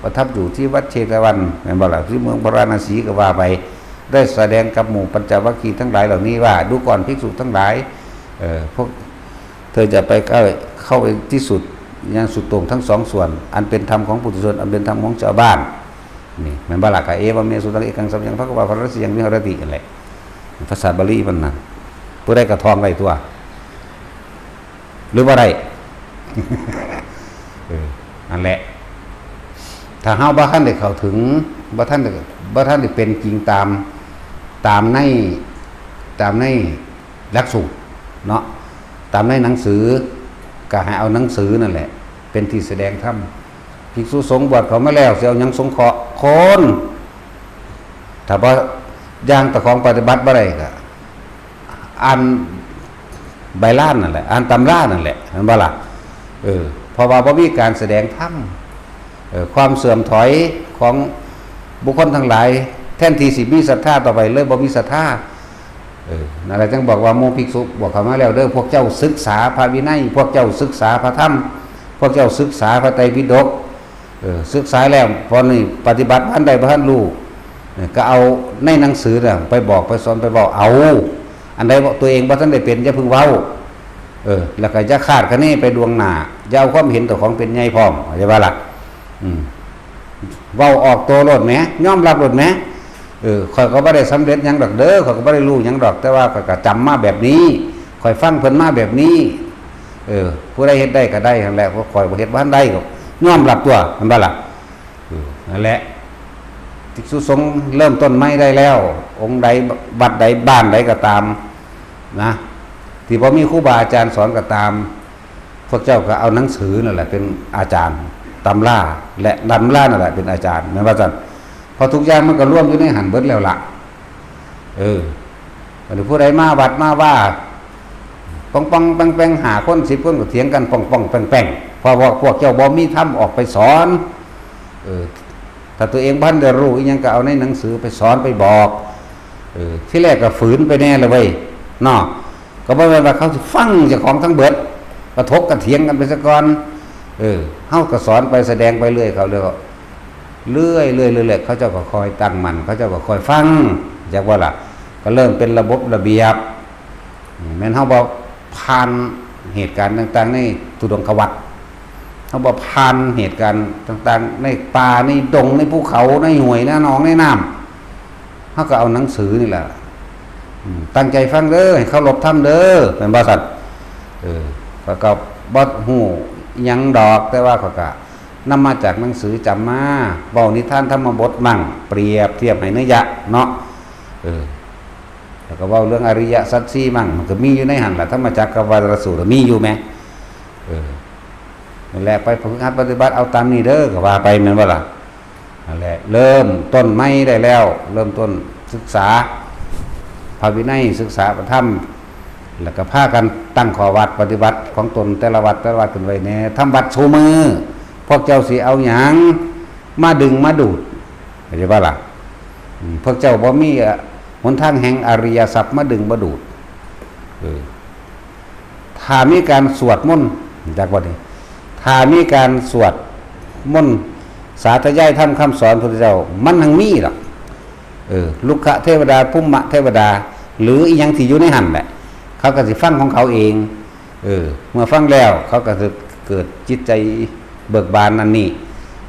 ประทับอยู่ที่วัดเชตวัน แม่นบ่ล่ะ ที่เมืองพาราณสีก็ว่าไป ได้แสดงกับหมู่ปัญจวัคคีย์ทั้งหลายเหล่านี้ว่า ดูก่อนภิกษุทั้งหลาย เออ พวกเธอจะไปเข้า เข้าไปที่สุด ยังสุดโต่งทั้งสองส่วน อันเป็นธรรมของปุถุชน อันเป็นธรรมของชาวบ้าน นี่ แม่นบ่ล่ะ กะเอวะเม สุตัง เอกัง สัมยัง ภะคะวา ภะรสิยัง วิหะรติ นั่นแหละ ภาษาบาลีมันนะ ผู้ใดกะท่องได้ตัว หรือบ่ได้ เออ นั่นแหละ ถ้าเฮาบ่ทันได้เข้าถึง บ่ทันได้ บ่ทันได้เป็นจริงตาม ตามใน ตามในหลักสูตรเนาะ ตามในหนังสือ ก็ให้เอาหนังสือนั่นแหละ เป็นที่แสดงธรรม ภิกษุสงฆ์บวชเข้ามาแล้ว สิเอาหยังสงเคราะห์คน ถ้าบ่อย่างเจ้าของปฏิบัติบ่ได้ก็ อ่านใบลานนั่นแหละ อ่านตำรานั่นแหละ แม่นบ่ล่ะ เออ เพราะว่าบ่มีการแสดงธรรม เออ ความเสื่อมถอยของบุคคลทั้งหลาย แทนที่สิมีศรัทธาต่อไป เลยบ่มีศรัทธา เออ นั่นแหละจึงบอกว่าหมู่ภิกษุบวชเข้ามาแล้วเด้อ พวกเจ้าศึกษาพระวินัย พวกเจ้าศึกษาพระธรรม พวกเจ้าศึกษาพระไตรปิฎก เออ ศึกษาแล้ว พอนี้ปฏิบัติบ่ทันได้ บ่ทันรู้ เออ ก็เอาในหนังสือน่ะไปบอกไปสอนไปเว้าเอา อันใดตัวเองบ่ทันได้เป็น อย่าเพิ่งเว้า เออ แล้วก็อย่าคาดคะเนไปล่วงหน้า อย่าเอาความเห็นเจ้าของเป็นใหญ่พร้อม เข้าใจบ่ล่ะ อืม เว้าออกตัวโลดแหม ยอมรับโลดแหม เออ ข้อยก็บ่ได้สำเร็จหยังดอกเด้อ ข้อยก็บ่ได้รู้หยังดอก แต่ว่าข้อยก็จำมาแบบนี้ ข้อยฟังเพิ่นมาแบบนี้ เออ ผู้ใดเฮ็ดได้ก็ได้หั่นแหละ พวกข้อยบ่เฮ็ดบ่ทันได้ก็ยอมรับตัว แม่นบ่ล่ะ เออ นั่นแหละ ภิกษุสงฆ์เริ่มต้นใหม่ได้แล้ว องค์ใด วัดใด บ้านใดก็ตามนะ ที่บ่มีครูบาอาจารย์สอนก็ตาม พวกเจ้าก็เอาหนังสือนั่นแหละเป็นอาจารย์ ตำรา และตำรานั่นแหละเป็นอาจารย์ แม่นว่าซั่น เพราะทุกอย่างมันก็รวมอยู่ในหั้นเบิดแล้วล่ะ เออ บัดนี้ผู้ใดมาวัดมาว่า ปองๆแปงๆ ห้าคน สิบคนก็เถียงกันปองๆแปงๆ เพราะว่าพวกเจ้าบ่มีธรรมออกไปสอน เออ ถ้าตัวเองบ่ทันได้รู้อิหยังก็เอาในหนังสือไปสอนไปบอก เออ ทีแรกก็ฝืนไปแน่ละเว้ย เนาะ ก็บ่แม่นว่าเขาสิฟังเจ้าของทั้งเบิด ก็ถกก็เถียงกันไปซะก่อน เออ เฮาก็สอนไปแสดงไปเรื่อยเขาเรื่อย เรื่อยๆเรื่อยๆ เขาเจ้าก็คอยตั้งมั่น เขาเจ้าก็คอยฟัง จักว่าล่ะ ก็เริ่มเป็นระบบระเบียบ แม่นเฮาบ่ผ่านเหตุการณ์ต่างๆในทุดงควัตร เฮาบ่ผ่านเหตุการณ์ต่างๆในป่าในดงในภูเขาในห้วยในหนองในน้ำ เฮาก็เอาหนังสือนี่แหละ อืม ตั้งใจฟังเด้อ ให้เคารพธรรมเด้อ แม่นบ่ซั่น เออ ข้อยก็บ่ฮู้หยังดอก แต่ว่าข้อยก็นำมาจากหนังสือจำมา เว้านิทานธรรมบทมั่ง เปรียบเทียบให้นัยยะเนาะ เออ แล้วก็เว้าเรื่องอริยสัจสี่มั่ง มันก็มีอยู่ในหั่นล่ะ ธรรมจักรกัปปวัตตนสูตรมีอยู่แหม เออ นั่นแหละ ไปฝึกหัดปฏิบัติเอาตามนี้เด้อ ก็ว่าไปแม่นบ่ล่ะ นั่นแหละ เริ่มต้นใหม่ได้แล้ว เริ่มต้นศึกษาพระวินัย ศึกษาพระธรรม แล้วก็พากันตั้งข้อวัดปฏิบัติของตนแต่ละวัดแต่ละวัดขึ้นไว้แหน่ ทำวัดซุมื้อ พวกเจ้าสิเอาหยังมาดึงมาดูด เข้าใจบ่ล่ะ อืม พวกเจ้าบ่มี เอ่อ หนทางแห่งอริยทรัพย์มาดึงมาดูด เออ ถ้ามีการสวดมนต์ จักบ่นี่ ถ้ามีการสวดมนต์ สาธยายธรรมคำสอนพระพุทธเจ้า มันหังมีดอก เออ รุกขเทวดา ภูมิเทวดา หรืออีหยังที่อยู่ในหั่นแหละ เขาก็สิฟังของเขาเอง เออ เมื่อฟังแล้วเขาก็สิเกิดจิตใจเบิกบานนั่นนี่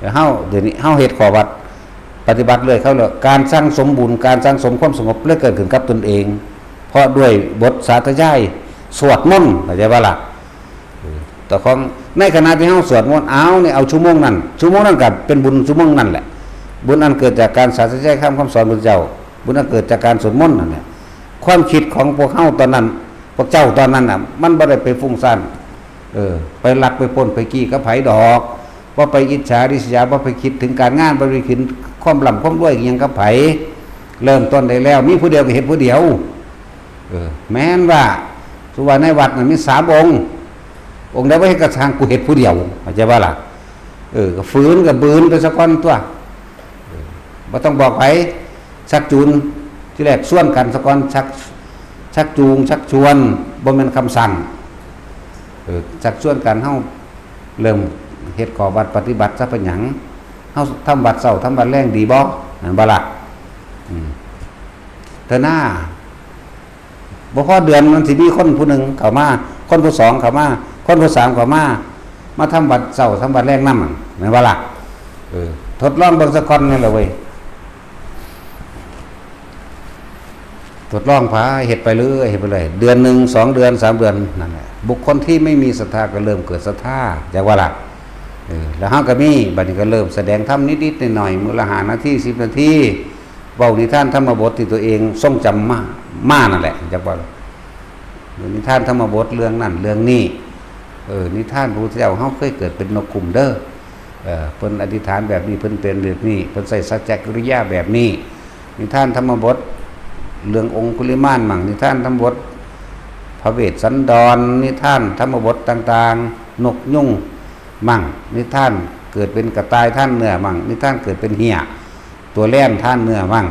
แล้วเฮา เดี๋ยวนี้เฮาเฮ็ดข้อวัดปฏิบัติเรื่อยเข้าแล้ว การสั่งสมบุญ การสั่งสมความสงบเลยเกิดขึ้นกับตนเอง เพราะด้วยบทสาธยายสวดมนต์ เข้าใจบ่ล่ะ เออ แต่ของในขณะที่เฮาสวดมนต์ เอานี่ เอาชั่วโมงนั้น ชั่วโมงนั้นก็เป็นบุญชั่วโมงนั้นแหละ บุญอันเกิดจากการสาธยายคำคำสอนพระเจ้า บุญอันเกิดจากการสวดมนต์นั่นแหละ ความคิดของพวกเฮาตอนนั้น พวกเจ้าตอนนั้นน่ะ มันบ่ได้ไปฟุ้งซ่าน เออ ไปลักไปปล้นไปจี้กับไผดอก บ่ไปอิจฉาริษยา บ่ไปคิดถึงการงาน บ่ไปคิดความร่ำความรวยอิหยังกับไผ เริ่มต้นได้แล้ว มีผู้เดียวก็เฮ็ดผู้เดียว เออ แม้นว่า สุว่าในวัดน่ะมีสามองค์ องค์ใดบ่เฮ็ดก็ช่าง กูเฮ็ดผู้เดียว เข้าใจบ่ล่ะ เออ ก็ฝืนก็บืนไปซะก่อนตั๊ว เออ บ่ต้องบอกไผ ชักจูง ทีแรกชวนกันซะก่อน ชัก ชักจูง ชักชวน บ่แม่นคำสั่ง เออ ชักชวนกัน เฮาเริ่มเฮ็ดข้อวัดปฏิบัติซะเป็นหยัง เฮาทำวัดเช้า ทำวัดแลงดีบ่ แม่นบ่ล่ะ อืม เถอะนา บ่พอเดือนมันสิมีคนผู้หนึ่งเข้ามา คนผู้สองเข้ามา คนผู้สามเข้ามา มาทำวัดเช้า ทำวัดแลงนำ แม่นบ่ล่ะ เออ ทดลองเบิ่งซะก่อนนี่แหละเว้ย ทดลองพาเฮ็ดไปเรื่อย เฮ็ดไปเรื่อย เดือนหนึ่ง สองเดือน สามเดือน นั่นแหละ บุคคลที่ไม่มีศรัทธาก็เริ่มเกิดศรัทธา จักว่าล่ะ เออ แล้วเฮาก็มี บัดนี้ก็เริ่มแสดงธรรมนิดๆหน่อยๆ มื้อละห้านาที สิบนาที เว้านิทานธรรมบทที่ตัวเองทรงจำมา มานั่นแหละ จักว่าล่ะ นิทานธรรมบทเรื่องนั้นเรื่องนี้ เออ นิทานพระพุทธเจ้า เฮาเคยเกิดเป็นนกขุมเด้อ เออ เพิ่นอธิษฐานแบบนี้ เพิ่นเป็นแบบนี้ เพิ่นใช้สัจจกิริยาแบบนี้ นิทานธรรมบท เรื่ององคุลิมานมั่ง นิทานธรรมบทพระเวสสันดร นิทานธรรมบทต่างๆ นกยุงมั่ง นิทานเกิดเป็นกระต่ายทานเนื้อมั่ง นิทานเกิดเป็นเหี่ย ตัวแล่นทานเนื้อมั่ง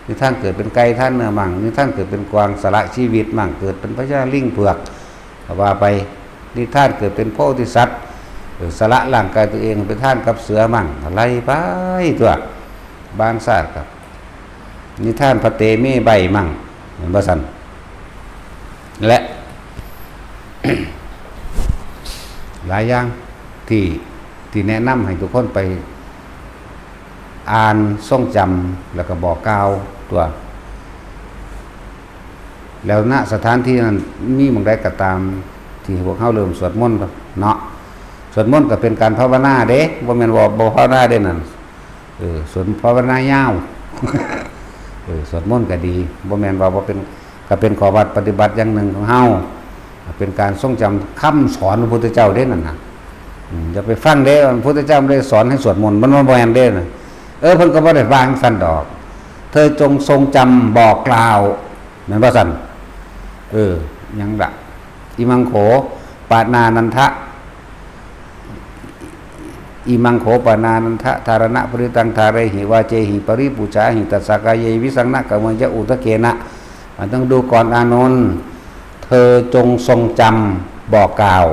นิทานเกิดเป็นไก่ทานเนื้อมั่ง นิทานเกิดเป็นกวางสละชีวิตมั่ง เกิดเป็นพญาลิงเผือก ก็ว่าไป นิทานเกิดเป็นโพธิสัตว์ เออ สละร่างกายตัวเองไปทานกับเสือมั่ง ไล่ไปตั๊ว บางชาติก็ นิทานพระเตมีใบมั่ง แม่นบ่ซั่น และ หลายอย่างที่ ที่แนะนำให้ทุกคนไปอ่านทรงจำ แล้วก็บอกกล่าวตั๊ว แล้ว ณ สถานที่นั้นมีหม่องใดก็ตาม ที่พวกเฮาเริ่มสวดมนต์เนาะ สวดมนต์ก็เป็นการภาวนาเด้ บ่แม่นว่าบ่ภาวนาเด้นั่น เออ สวดภาวนายาว เออ สวดมนต์ก็ดี บ่แม่นว่าบ่เป็น ก็เป็นข้อวัดปฏิบัติอย่างหนึ่งของเฮา เป็นการทรงจำคำสอนพระพุทธเจ้าเด้นั่นน่ะ อืม อย่าไปฟังเด้ พระพุทธเจ้าบ่ได้สอนให้สวดมนต์ มันบ่แม่นเด้น่ะ เออ เพิ่นก็บ่ได้ว่าจั่งซั่นดอก เธอจงทรงจำบอกกล่าว แม่นบ่ซั่น เออ หยังล่ะ อิมังโข ปะนานันทะ อิมังโข ปะนานันทะ ธารณะปริตัง ธาเรหิ วาเจหิ ปริปูจาหิ ตัสสะกาเย วิสังนะกะเมยะ อุทะเกนะ มันต้องดูก่อนอานนท์ เธอจงทรงจำบอกกล่าว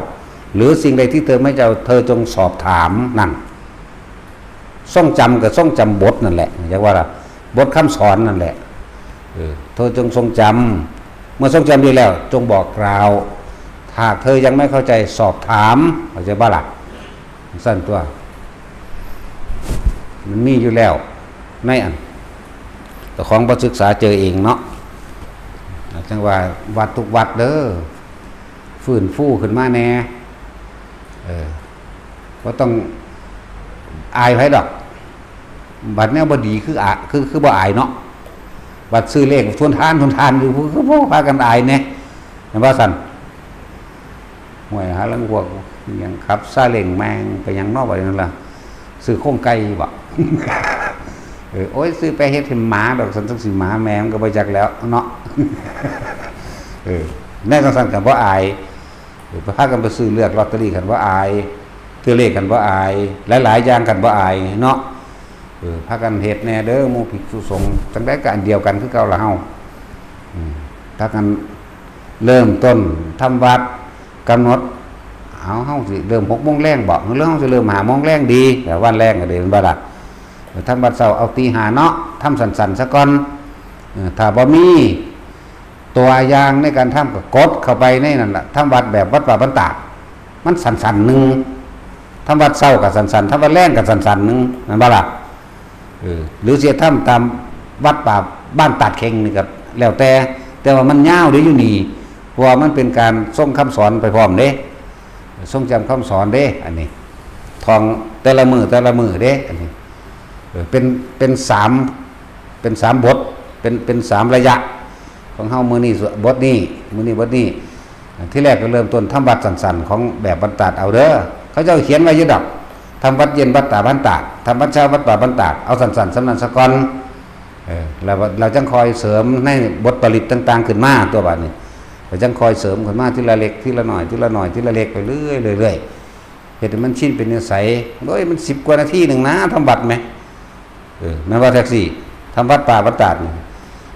หรือสิ่งใดที่เธอไม่เจ้า เธอจงสอบถามนั่น ทรงจำก็ทรงจำบทนั่นแหละ เรียกว่าล่ะ บทคำสอนนั่นแหละ เออ เธอจงทรงจำ เมื่อทรงจำดีแล้ว จงบอกกล่าว หากเธอยังไม่เข้าใจสอบถาม เข้าใจบ่ล่ะ ซั่นตั๊ว มันมีอยู่แล้ว ในอัน เจ้าของบ่ศึกษาเจอเองเนาะ จั่งว่าวัดทุกวัดเด้อ ฟื้นฟูขึ้นมาแหน่ เออ บ่ต้องอายไผดอก บัดแนวบ่ดีคืออะ คือ คือบ่อายเนาะ บัดซื้อเลขทวนทาน ทวนทานอยู่ คือ คือบ่พากันอายแหน่ แม่นบ่ซั่น ห่วย หาลางพวกหยังขับซาเล้งแม่งไปหยังเนาะ บัดนี้นั่นล่ะ ซื้อโครงไก่บ่ เออ โอ้ย ซื้อไปเฮ็ดให้หมาดอก ซั่นจั่งสิหมาแม่มันก็บ่จักแล้วเนาะ เออ แนวจั่งซั่นก็บ่อาย เออ พากันไปซื้อเลือกลอตเตอรี่คันบ่อาย ซื้อเลขคันบ่อาย หลายๆอย่างคันบ่อายเนาะ เออ พากันเฮ็ดแหน่เด้อ หมู่ภิกษุสงฆ์ จั่งใดก็อันเดียวกันคือเก่าล่ะเฮา อืม พากันเริ่มต้นทำวัด กำหนด เอา เฮาสิเริ่มหกโมงแลงบ่ หรือเฮาสิเริ่มห้าโมงแลงดี แต่วันแลงก็ดี แม่นบ่ล่ะ เออ ทำวัดเช้าเอาตีห้าเนาะ ทำสั้นๆซะก่อน เออ ถ้าบ่มี ตัวอย่างในการทำก็กดเข้าไปในนั่นล่ะ ทำวัดแบบวัดป่าบ้านตาด มันสั้นๆหนึ่ง ทำวัดเช้าก็สั้นๆ ทำวัดแลงก็สั้นๆหนึ่ง แม่นบ่ล่ะ เออ หรือสิทำตามวัดป่าบ้านตาดเข่งนี่ก็แล้วแต่ แต่ว่ามันยาวเด้อยู่นี่ เพราะว่ามันเป็นการทรงคำสอนไปพร้อมเด้ ทรงจำคำสอนเด้ อันนี้ ท่องแต่ละมื้อแต่ละมื้อเด้ อันนี้ เออเป็นเป็นสามเป็นสามบทเป็นเป็นสามระยะของเฮามื้อนี้บทนี้มื้อนี้บทนี้ ที่แรกก็เริ่มต้นทำวัดสั้นๆของแบบบ้านตาดเอาเด้อ เขาเจ้าเขียนไว้อยู่ดอก ทำวัดเย็นวัดป่าบ้านตาด ทำวัดเช้าวัดป่าบ้านตาด เอาสั้นๆสำนั้นสะก่อน เออแล้วเราจังคอยเสริมในบทปริตต่างๆขึ้นมาตัวบาดนี้เราจังคอยเสริมขึ้นมาทีละเล็กทีละหน่อยทีละหน่อยทีละเล็กไปเรื่อยๆเรื่อยๆเฮ็ดให้มันชินเป็นนิสัยโอ้ยมันสิบกว่านาทีหนึ่งนะทำวัดไหม เออแม่นว่าแท็กซี่ทำวัดป่าบ้านตาดนี่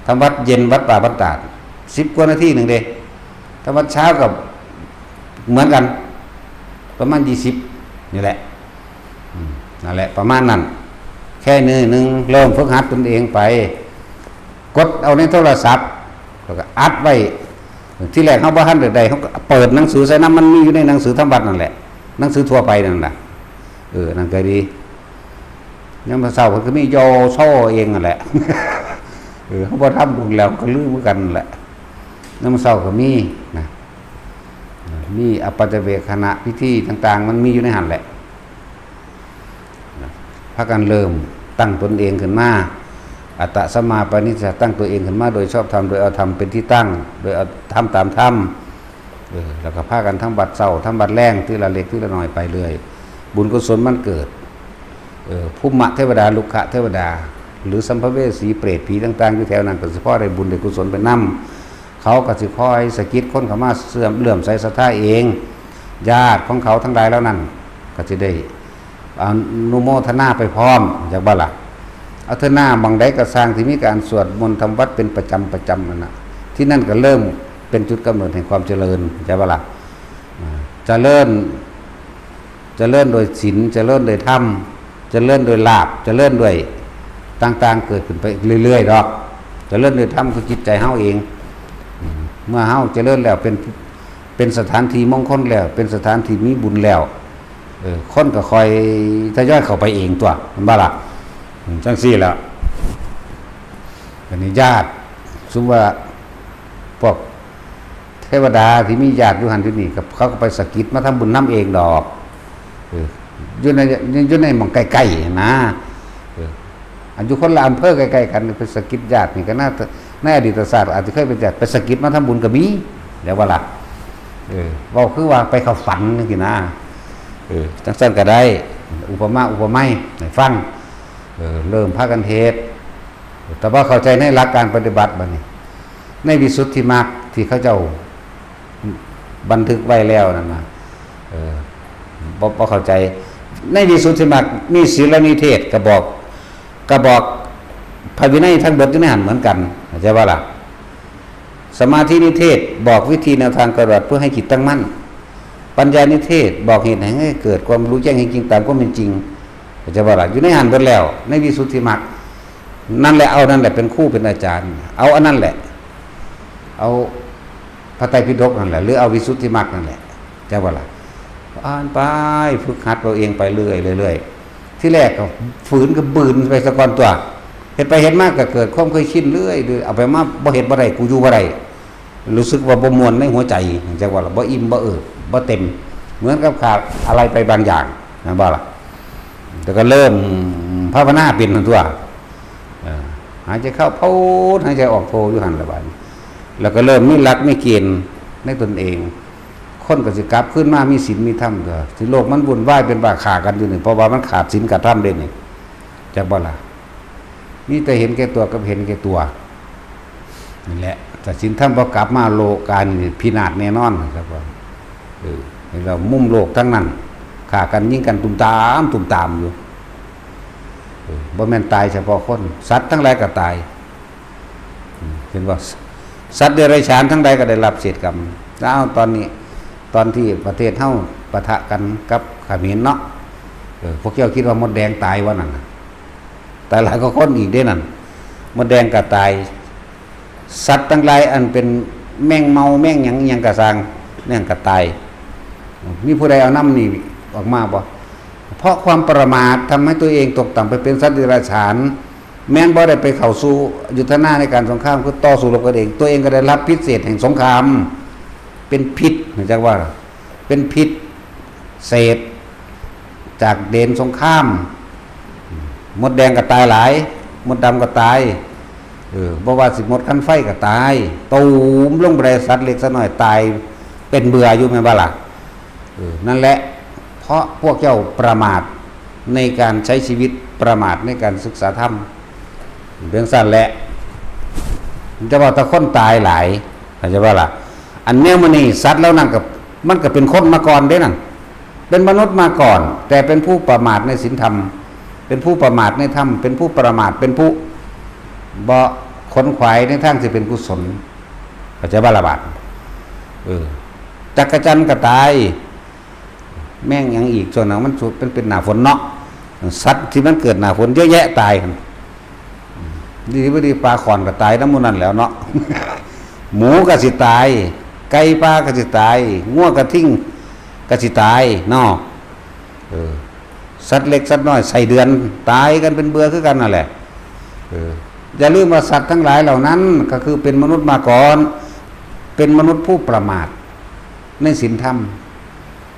ทำวัดเย็นวัดป่าบ้านตาดสิบกว่านาทีหนึ่งเด้ทำวัดเช้ากับเหมือนกัน ประมาณยี่สิบนี่แหละอืมนั่นแหละประมาณนั้น แค่นี้หนึ่งเริ่มฝึกหัดตนเองไป กดเอาในโทรศัพท์แล้วก็อัดไว้ที่แรกเขาบ่ทันได้เขาก็เปิดหนังสือใส่น้ำมันมีอยู่ในหนังสือทำวัดนั่นแหละหนังสือทั่วไปนั่นแหละเออนั่นก็ดี ยามมื้อเช้าเพิ่นก็มียอซอเองนั่นแหละ เออเขาบ่ทำบุญแล้วก็ลืมคือกันนั่นแหละยามมื้อเช้าก็มีนะมีอปัจจเวกขณะพิธีต่างๆ มันมีอยู่ในหั่นแหละนะพากันเริ่มตั้งตนเองขึ้นมาอัตตะสัมมาปาณิชชะตั้งตัวเองขึ้นมาโดยชอบธรรมโดยเอาธรรมเป็นที่ตั้ง โดยเอาธรรมตามธรรม เออแล้วก็พากันทำบัตรเศร้าทำบัตรแรงทีละเล็กทีละน้อยไปเรื่อยบุญกุศลมันเกิดเออภูมิเทวดาลุกขะเทวดา หรือสัมภเวสีเปรตผีต่างๆอยู่แถวนั้นก็สิพอได้บุญได้กุศลไปนำเขาก็สิคอยสะกิดคนเข้ามาเสื่อมเลื่อมใสศรัทธาเองญาติของเขาทั้งหลายเหล่านั้นก็สิได้ อนุโมทนาไปพร้อมจากบ่ล่ะเอาเถอะหน้าหม่องใดก็สร้างที่มีการสวดมนต์ทำวัดเป็นประจำประจำนั่นนะที่นั่นก็เริ่มเป็นจุดกำเนิดแห่งความเจริญใช่บ่ล่ะอ่าเจริญเจริญโดยศีลเจริญโดยธรรมเจริญโดยลาภเจริญโดยต่างๆเกิดขึ้นไปเรื่อยๆดอกเจริญโดยธรรมคือจิตใจเฮาเองอืมเมื่อเฮาเจริญแล้วเป็นเป็นสถานที่มงคลแล้วเป็นสถานที่มีบุญแล้ว เออคนก็ค่อยทยอยเข้าไปเองตัวมันบ่ล่ะอืมจังซี่แหละอันนี้ญาติสมมุติว่าพวกเทวดาที่มีญาติอยู่หั่นอยู่นี่ก็เขาก็ไปสะกิดมาทำบุญนำเองดอกเอออยู่ในอยู่ในหม่องใกล้ๆนะเอออันอยู่คนละอำเภอใกล้ๆกันไปสะกิดญาตินี่ก็น่าในอดีตศาสตร์อาจจะเคยเป็นญาติไปสะกิดมาทำบุญก็มีแล้วบ่ล่ะเออเว้าคือว่าไปเข้าฝันจังซี่นะ เออจังซั่นก็ได้ อุปมาอุปไมยให้ฟังเออเริ่มพากันเฮ็ดแต่ว่าเข้าใจในหลักการปฏิบัติบัดนี้ ในวิสุทธิมรรคที่เขาเจ้าบันทึกไว้แล้วนั่นนะเออบ่บ่เข้าใจ ในวิสุทธิมรรคมีศีลนิเทศกระบอก กระบอกพระวินัยทั้งเบิดอยู่ในหั่นเหมือนกันเข้าใจบ่ล่ะ สมาธินิเทศบอกวิธีแนวทางปฏิบัติเพื่อให้จิตตั้งมั่น ปัญญานิเทศบอกเหตุให้เกิดความรู้แจ้งเห็นจริงตามความเป็นจริงเข้าใจบ่ล่ะอยู่ในหั่นเบิดแล้วในวิสุทธิมรรคนั่นแหละเอานั่นแหละเป็นครูเป็นอาจารย์ เอาอันนั้นแหละ เอาพระไตรปิฎกนั่นแหละหรือเอาวิสุทธิมรรคนั่นแหละเข้าใจบ่ล่ะอ่านไปฝึกหัดเอาเองไปเรื่อยๆเรื่อยๆที่แรกก็ฝืนก็บืนไปซะก่อนตัวเฮ็ดไปเฮ็ดมาก็เกิดความเคยชินเรื่อยๆเอาไปมาบ่เฮ็ดบ่ได้กูอยู่บ่ได้ รู้สึกว่าบ่ม่วนในหัวใจจังว่าล่ะบ่อิ่มบ่เอิบบ่เต็ม เหมือนกับขาดอะไรไปบางอย่างนะบ่ล่ะแล้วก็เริ่มภาวนาเป็นหั่นตัวเออหายใจเข้าโพดหายใจออกโทอยู่หั่นละบาดนี้แล้วก็เริ่มมีหลักมีเกณฑ์ในตนเอง คนก็สิกลับคืนมามีศีลมีธรรมตัวที่โลกมันวุ่นวายเป็นบ้าฆ่ากันอยู่นี่เพราะว่ามันขาดศีลขาดธรรมเด้นี่จักบ่ล่ะ มีแต่เห็นแก่ตัวกับเห็นแก่ตัวนั่นแหละแต่ศีลธรรมพอกลับมาโลกานี่พินาศแน่นอนครับว่าเออเห็นเรามุมโลกทั้งนั้นฆ่ากันยิงกันตุ่มตามตุ่มตามอยู่เออบ่แม่นตายเฉพาะคน สัตว์ทั้งหลายก็ตายอืมเห็นว่าสัตว์เดรัจฉานทั้งหลายก็ได้รับเศษกรรมแล้วตอนนี้ตอนที่ประเทศเฮาปะทะกันกับเขมรเนาะเออพวกเจ้าคิดว่ามดแดงตายว่านั่นน่ะ ตายหลายกว่าคนอีกเด้นั่นมดแดงก็ตาย สัตว์ทั้งหลายอันเป็นแมงเมาแมงหยังหยังก็ซ่างแมงก็ตาย มีผู้ใดเอาน้ำนี่ออกมาบ่เพราะความประมาททำให้ตัวเองตกต่ำไปเป็นสัตว์เดรัจฉานแม้นบ่ได้ไปเข้าสู่ยุทธนาในการสงครามคือต่อสู้รบกันเอง ตัวเองก็ได้รับพิษเศษแห่งสงคราม เป็นพิษนะจักว่าเป็นพิษเศษจากเดนสงคราม มดแดงก็ตายหลาย มดดำก็ตาย เออ บ่ว่าสิมดคันไฟก็ตาย ตูมลงไปได้ สัตว์เล็กสัตว์น้อยตายเป็นเบื่ออยู่แม่นบ่ล่ะ เออ นั่นแหละ เพราะพวกเจ้าประมาทในการใช้ชีวิต ประมาทในการศึกษาธรรม เป็นจั่งซั่นแหละ จะว่าแต่คนตายหลาย เข้าใจบ่ล่ะ อันแนวมื้อนี้สัตว์เหล่านั้นก็ มันก็เป็นคนมาก่อนเด้นั่น เป็นมนุษย์มาก่อน แต่เป็นผู้ประมาทในศีลธรรม เป็นผู้ประมาทในธรรม เป็นผู้ประมาท เป็นผู้บ่ขนขวายในทางที่เป็นกุศล เข้าใจบ่ล่ะบาด เออ จักจั่นก็ตาย แม่งหยังอีก ช่วงนั้นมันสุด มันเป็นหน้าฝนเนาะ สัตว์ที่มันเกิดหน้าฝนเยอะแยะตายหั่น ดีบ่ดีปลาข่อนก็ตายนำหมู่นั้นแหล้วเนาะ หมูก็สิตาย ไก่ป่าก็สิตาย งัวกระทิงก็สิตายเนาะ เออ สัตว์เล็กสัตว์น้อย ไส้เดือน ตายกันเป็นเบื่อคือกันนั่นแหละ เออ อย่าลืมว่าสัตว์ทั้งหลายเหล่านั้นก็คือเป็นมนุษย์มาก่อน เป็นมนุษย์ผู้ประมาทในศีลธรรม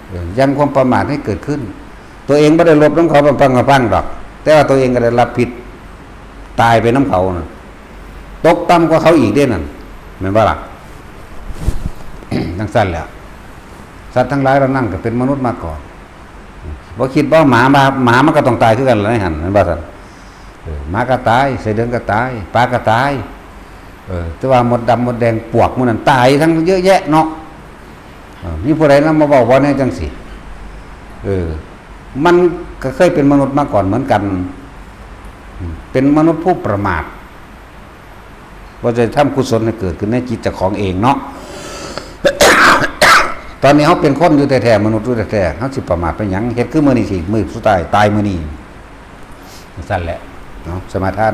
เออ ยังความประมาทให้เกิดขึ้น ตัวเองบ่ได้ลบนำเขาปังๆๆดอก แต่ว่าตัวเองก็ได้รับผิด ตายไปนำเขาน่ะ ตกต่ำกว่าเขาอีกเด้นั่น แม่นบ่ล่ะ จั่งซั่นแหละ สัตว์ทั้งหลายเหล่านั้นก็เป็นมนุษย์มาก่อน บ่คิดบ่หมา หมา หมามันก็ต้องตายคือกันล่ะในหั่น แม่นบ่ซั่น เออ หมาก็ตาย ไส้เดือนก็ตาย ปลาก็ตาย เออ แต่ว่ามดดำมดแดงปวกหมู่นั้นตายทั้งเยอะแยะเนาะ เออ มีผู้ใดนำมาเว้าบ่แนวจั่งซี้ เออ มันก็เคยเป็นมนุษย์มาก่อนเหมือนกัน อืม เป็นมนุษย์ผู้ประมาท ว่าจะทำกุศลให้เกิดขึ้นในจิตเจ้าของเองเนาะ ตอนนี้เฮาเป็นคนอยู่แท้ๆ มนุษย์อยู่แท้ๆ เฮาสิประมาทไปหยัง เฮ็ดคือมื้อนี้สิ มื้อสุดท้าย ตายมื้อนี้ จั่งซั่นแหละ เนาะ สมาทาน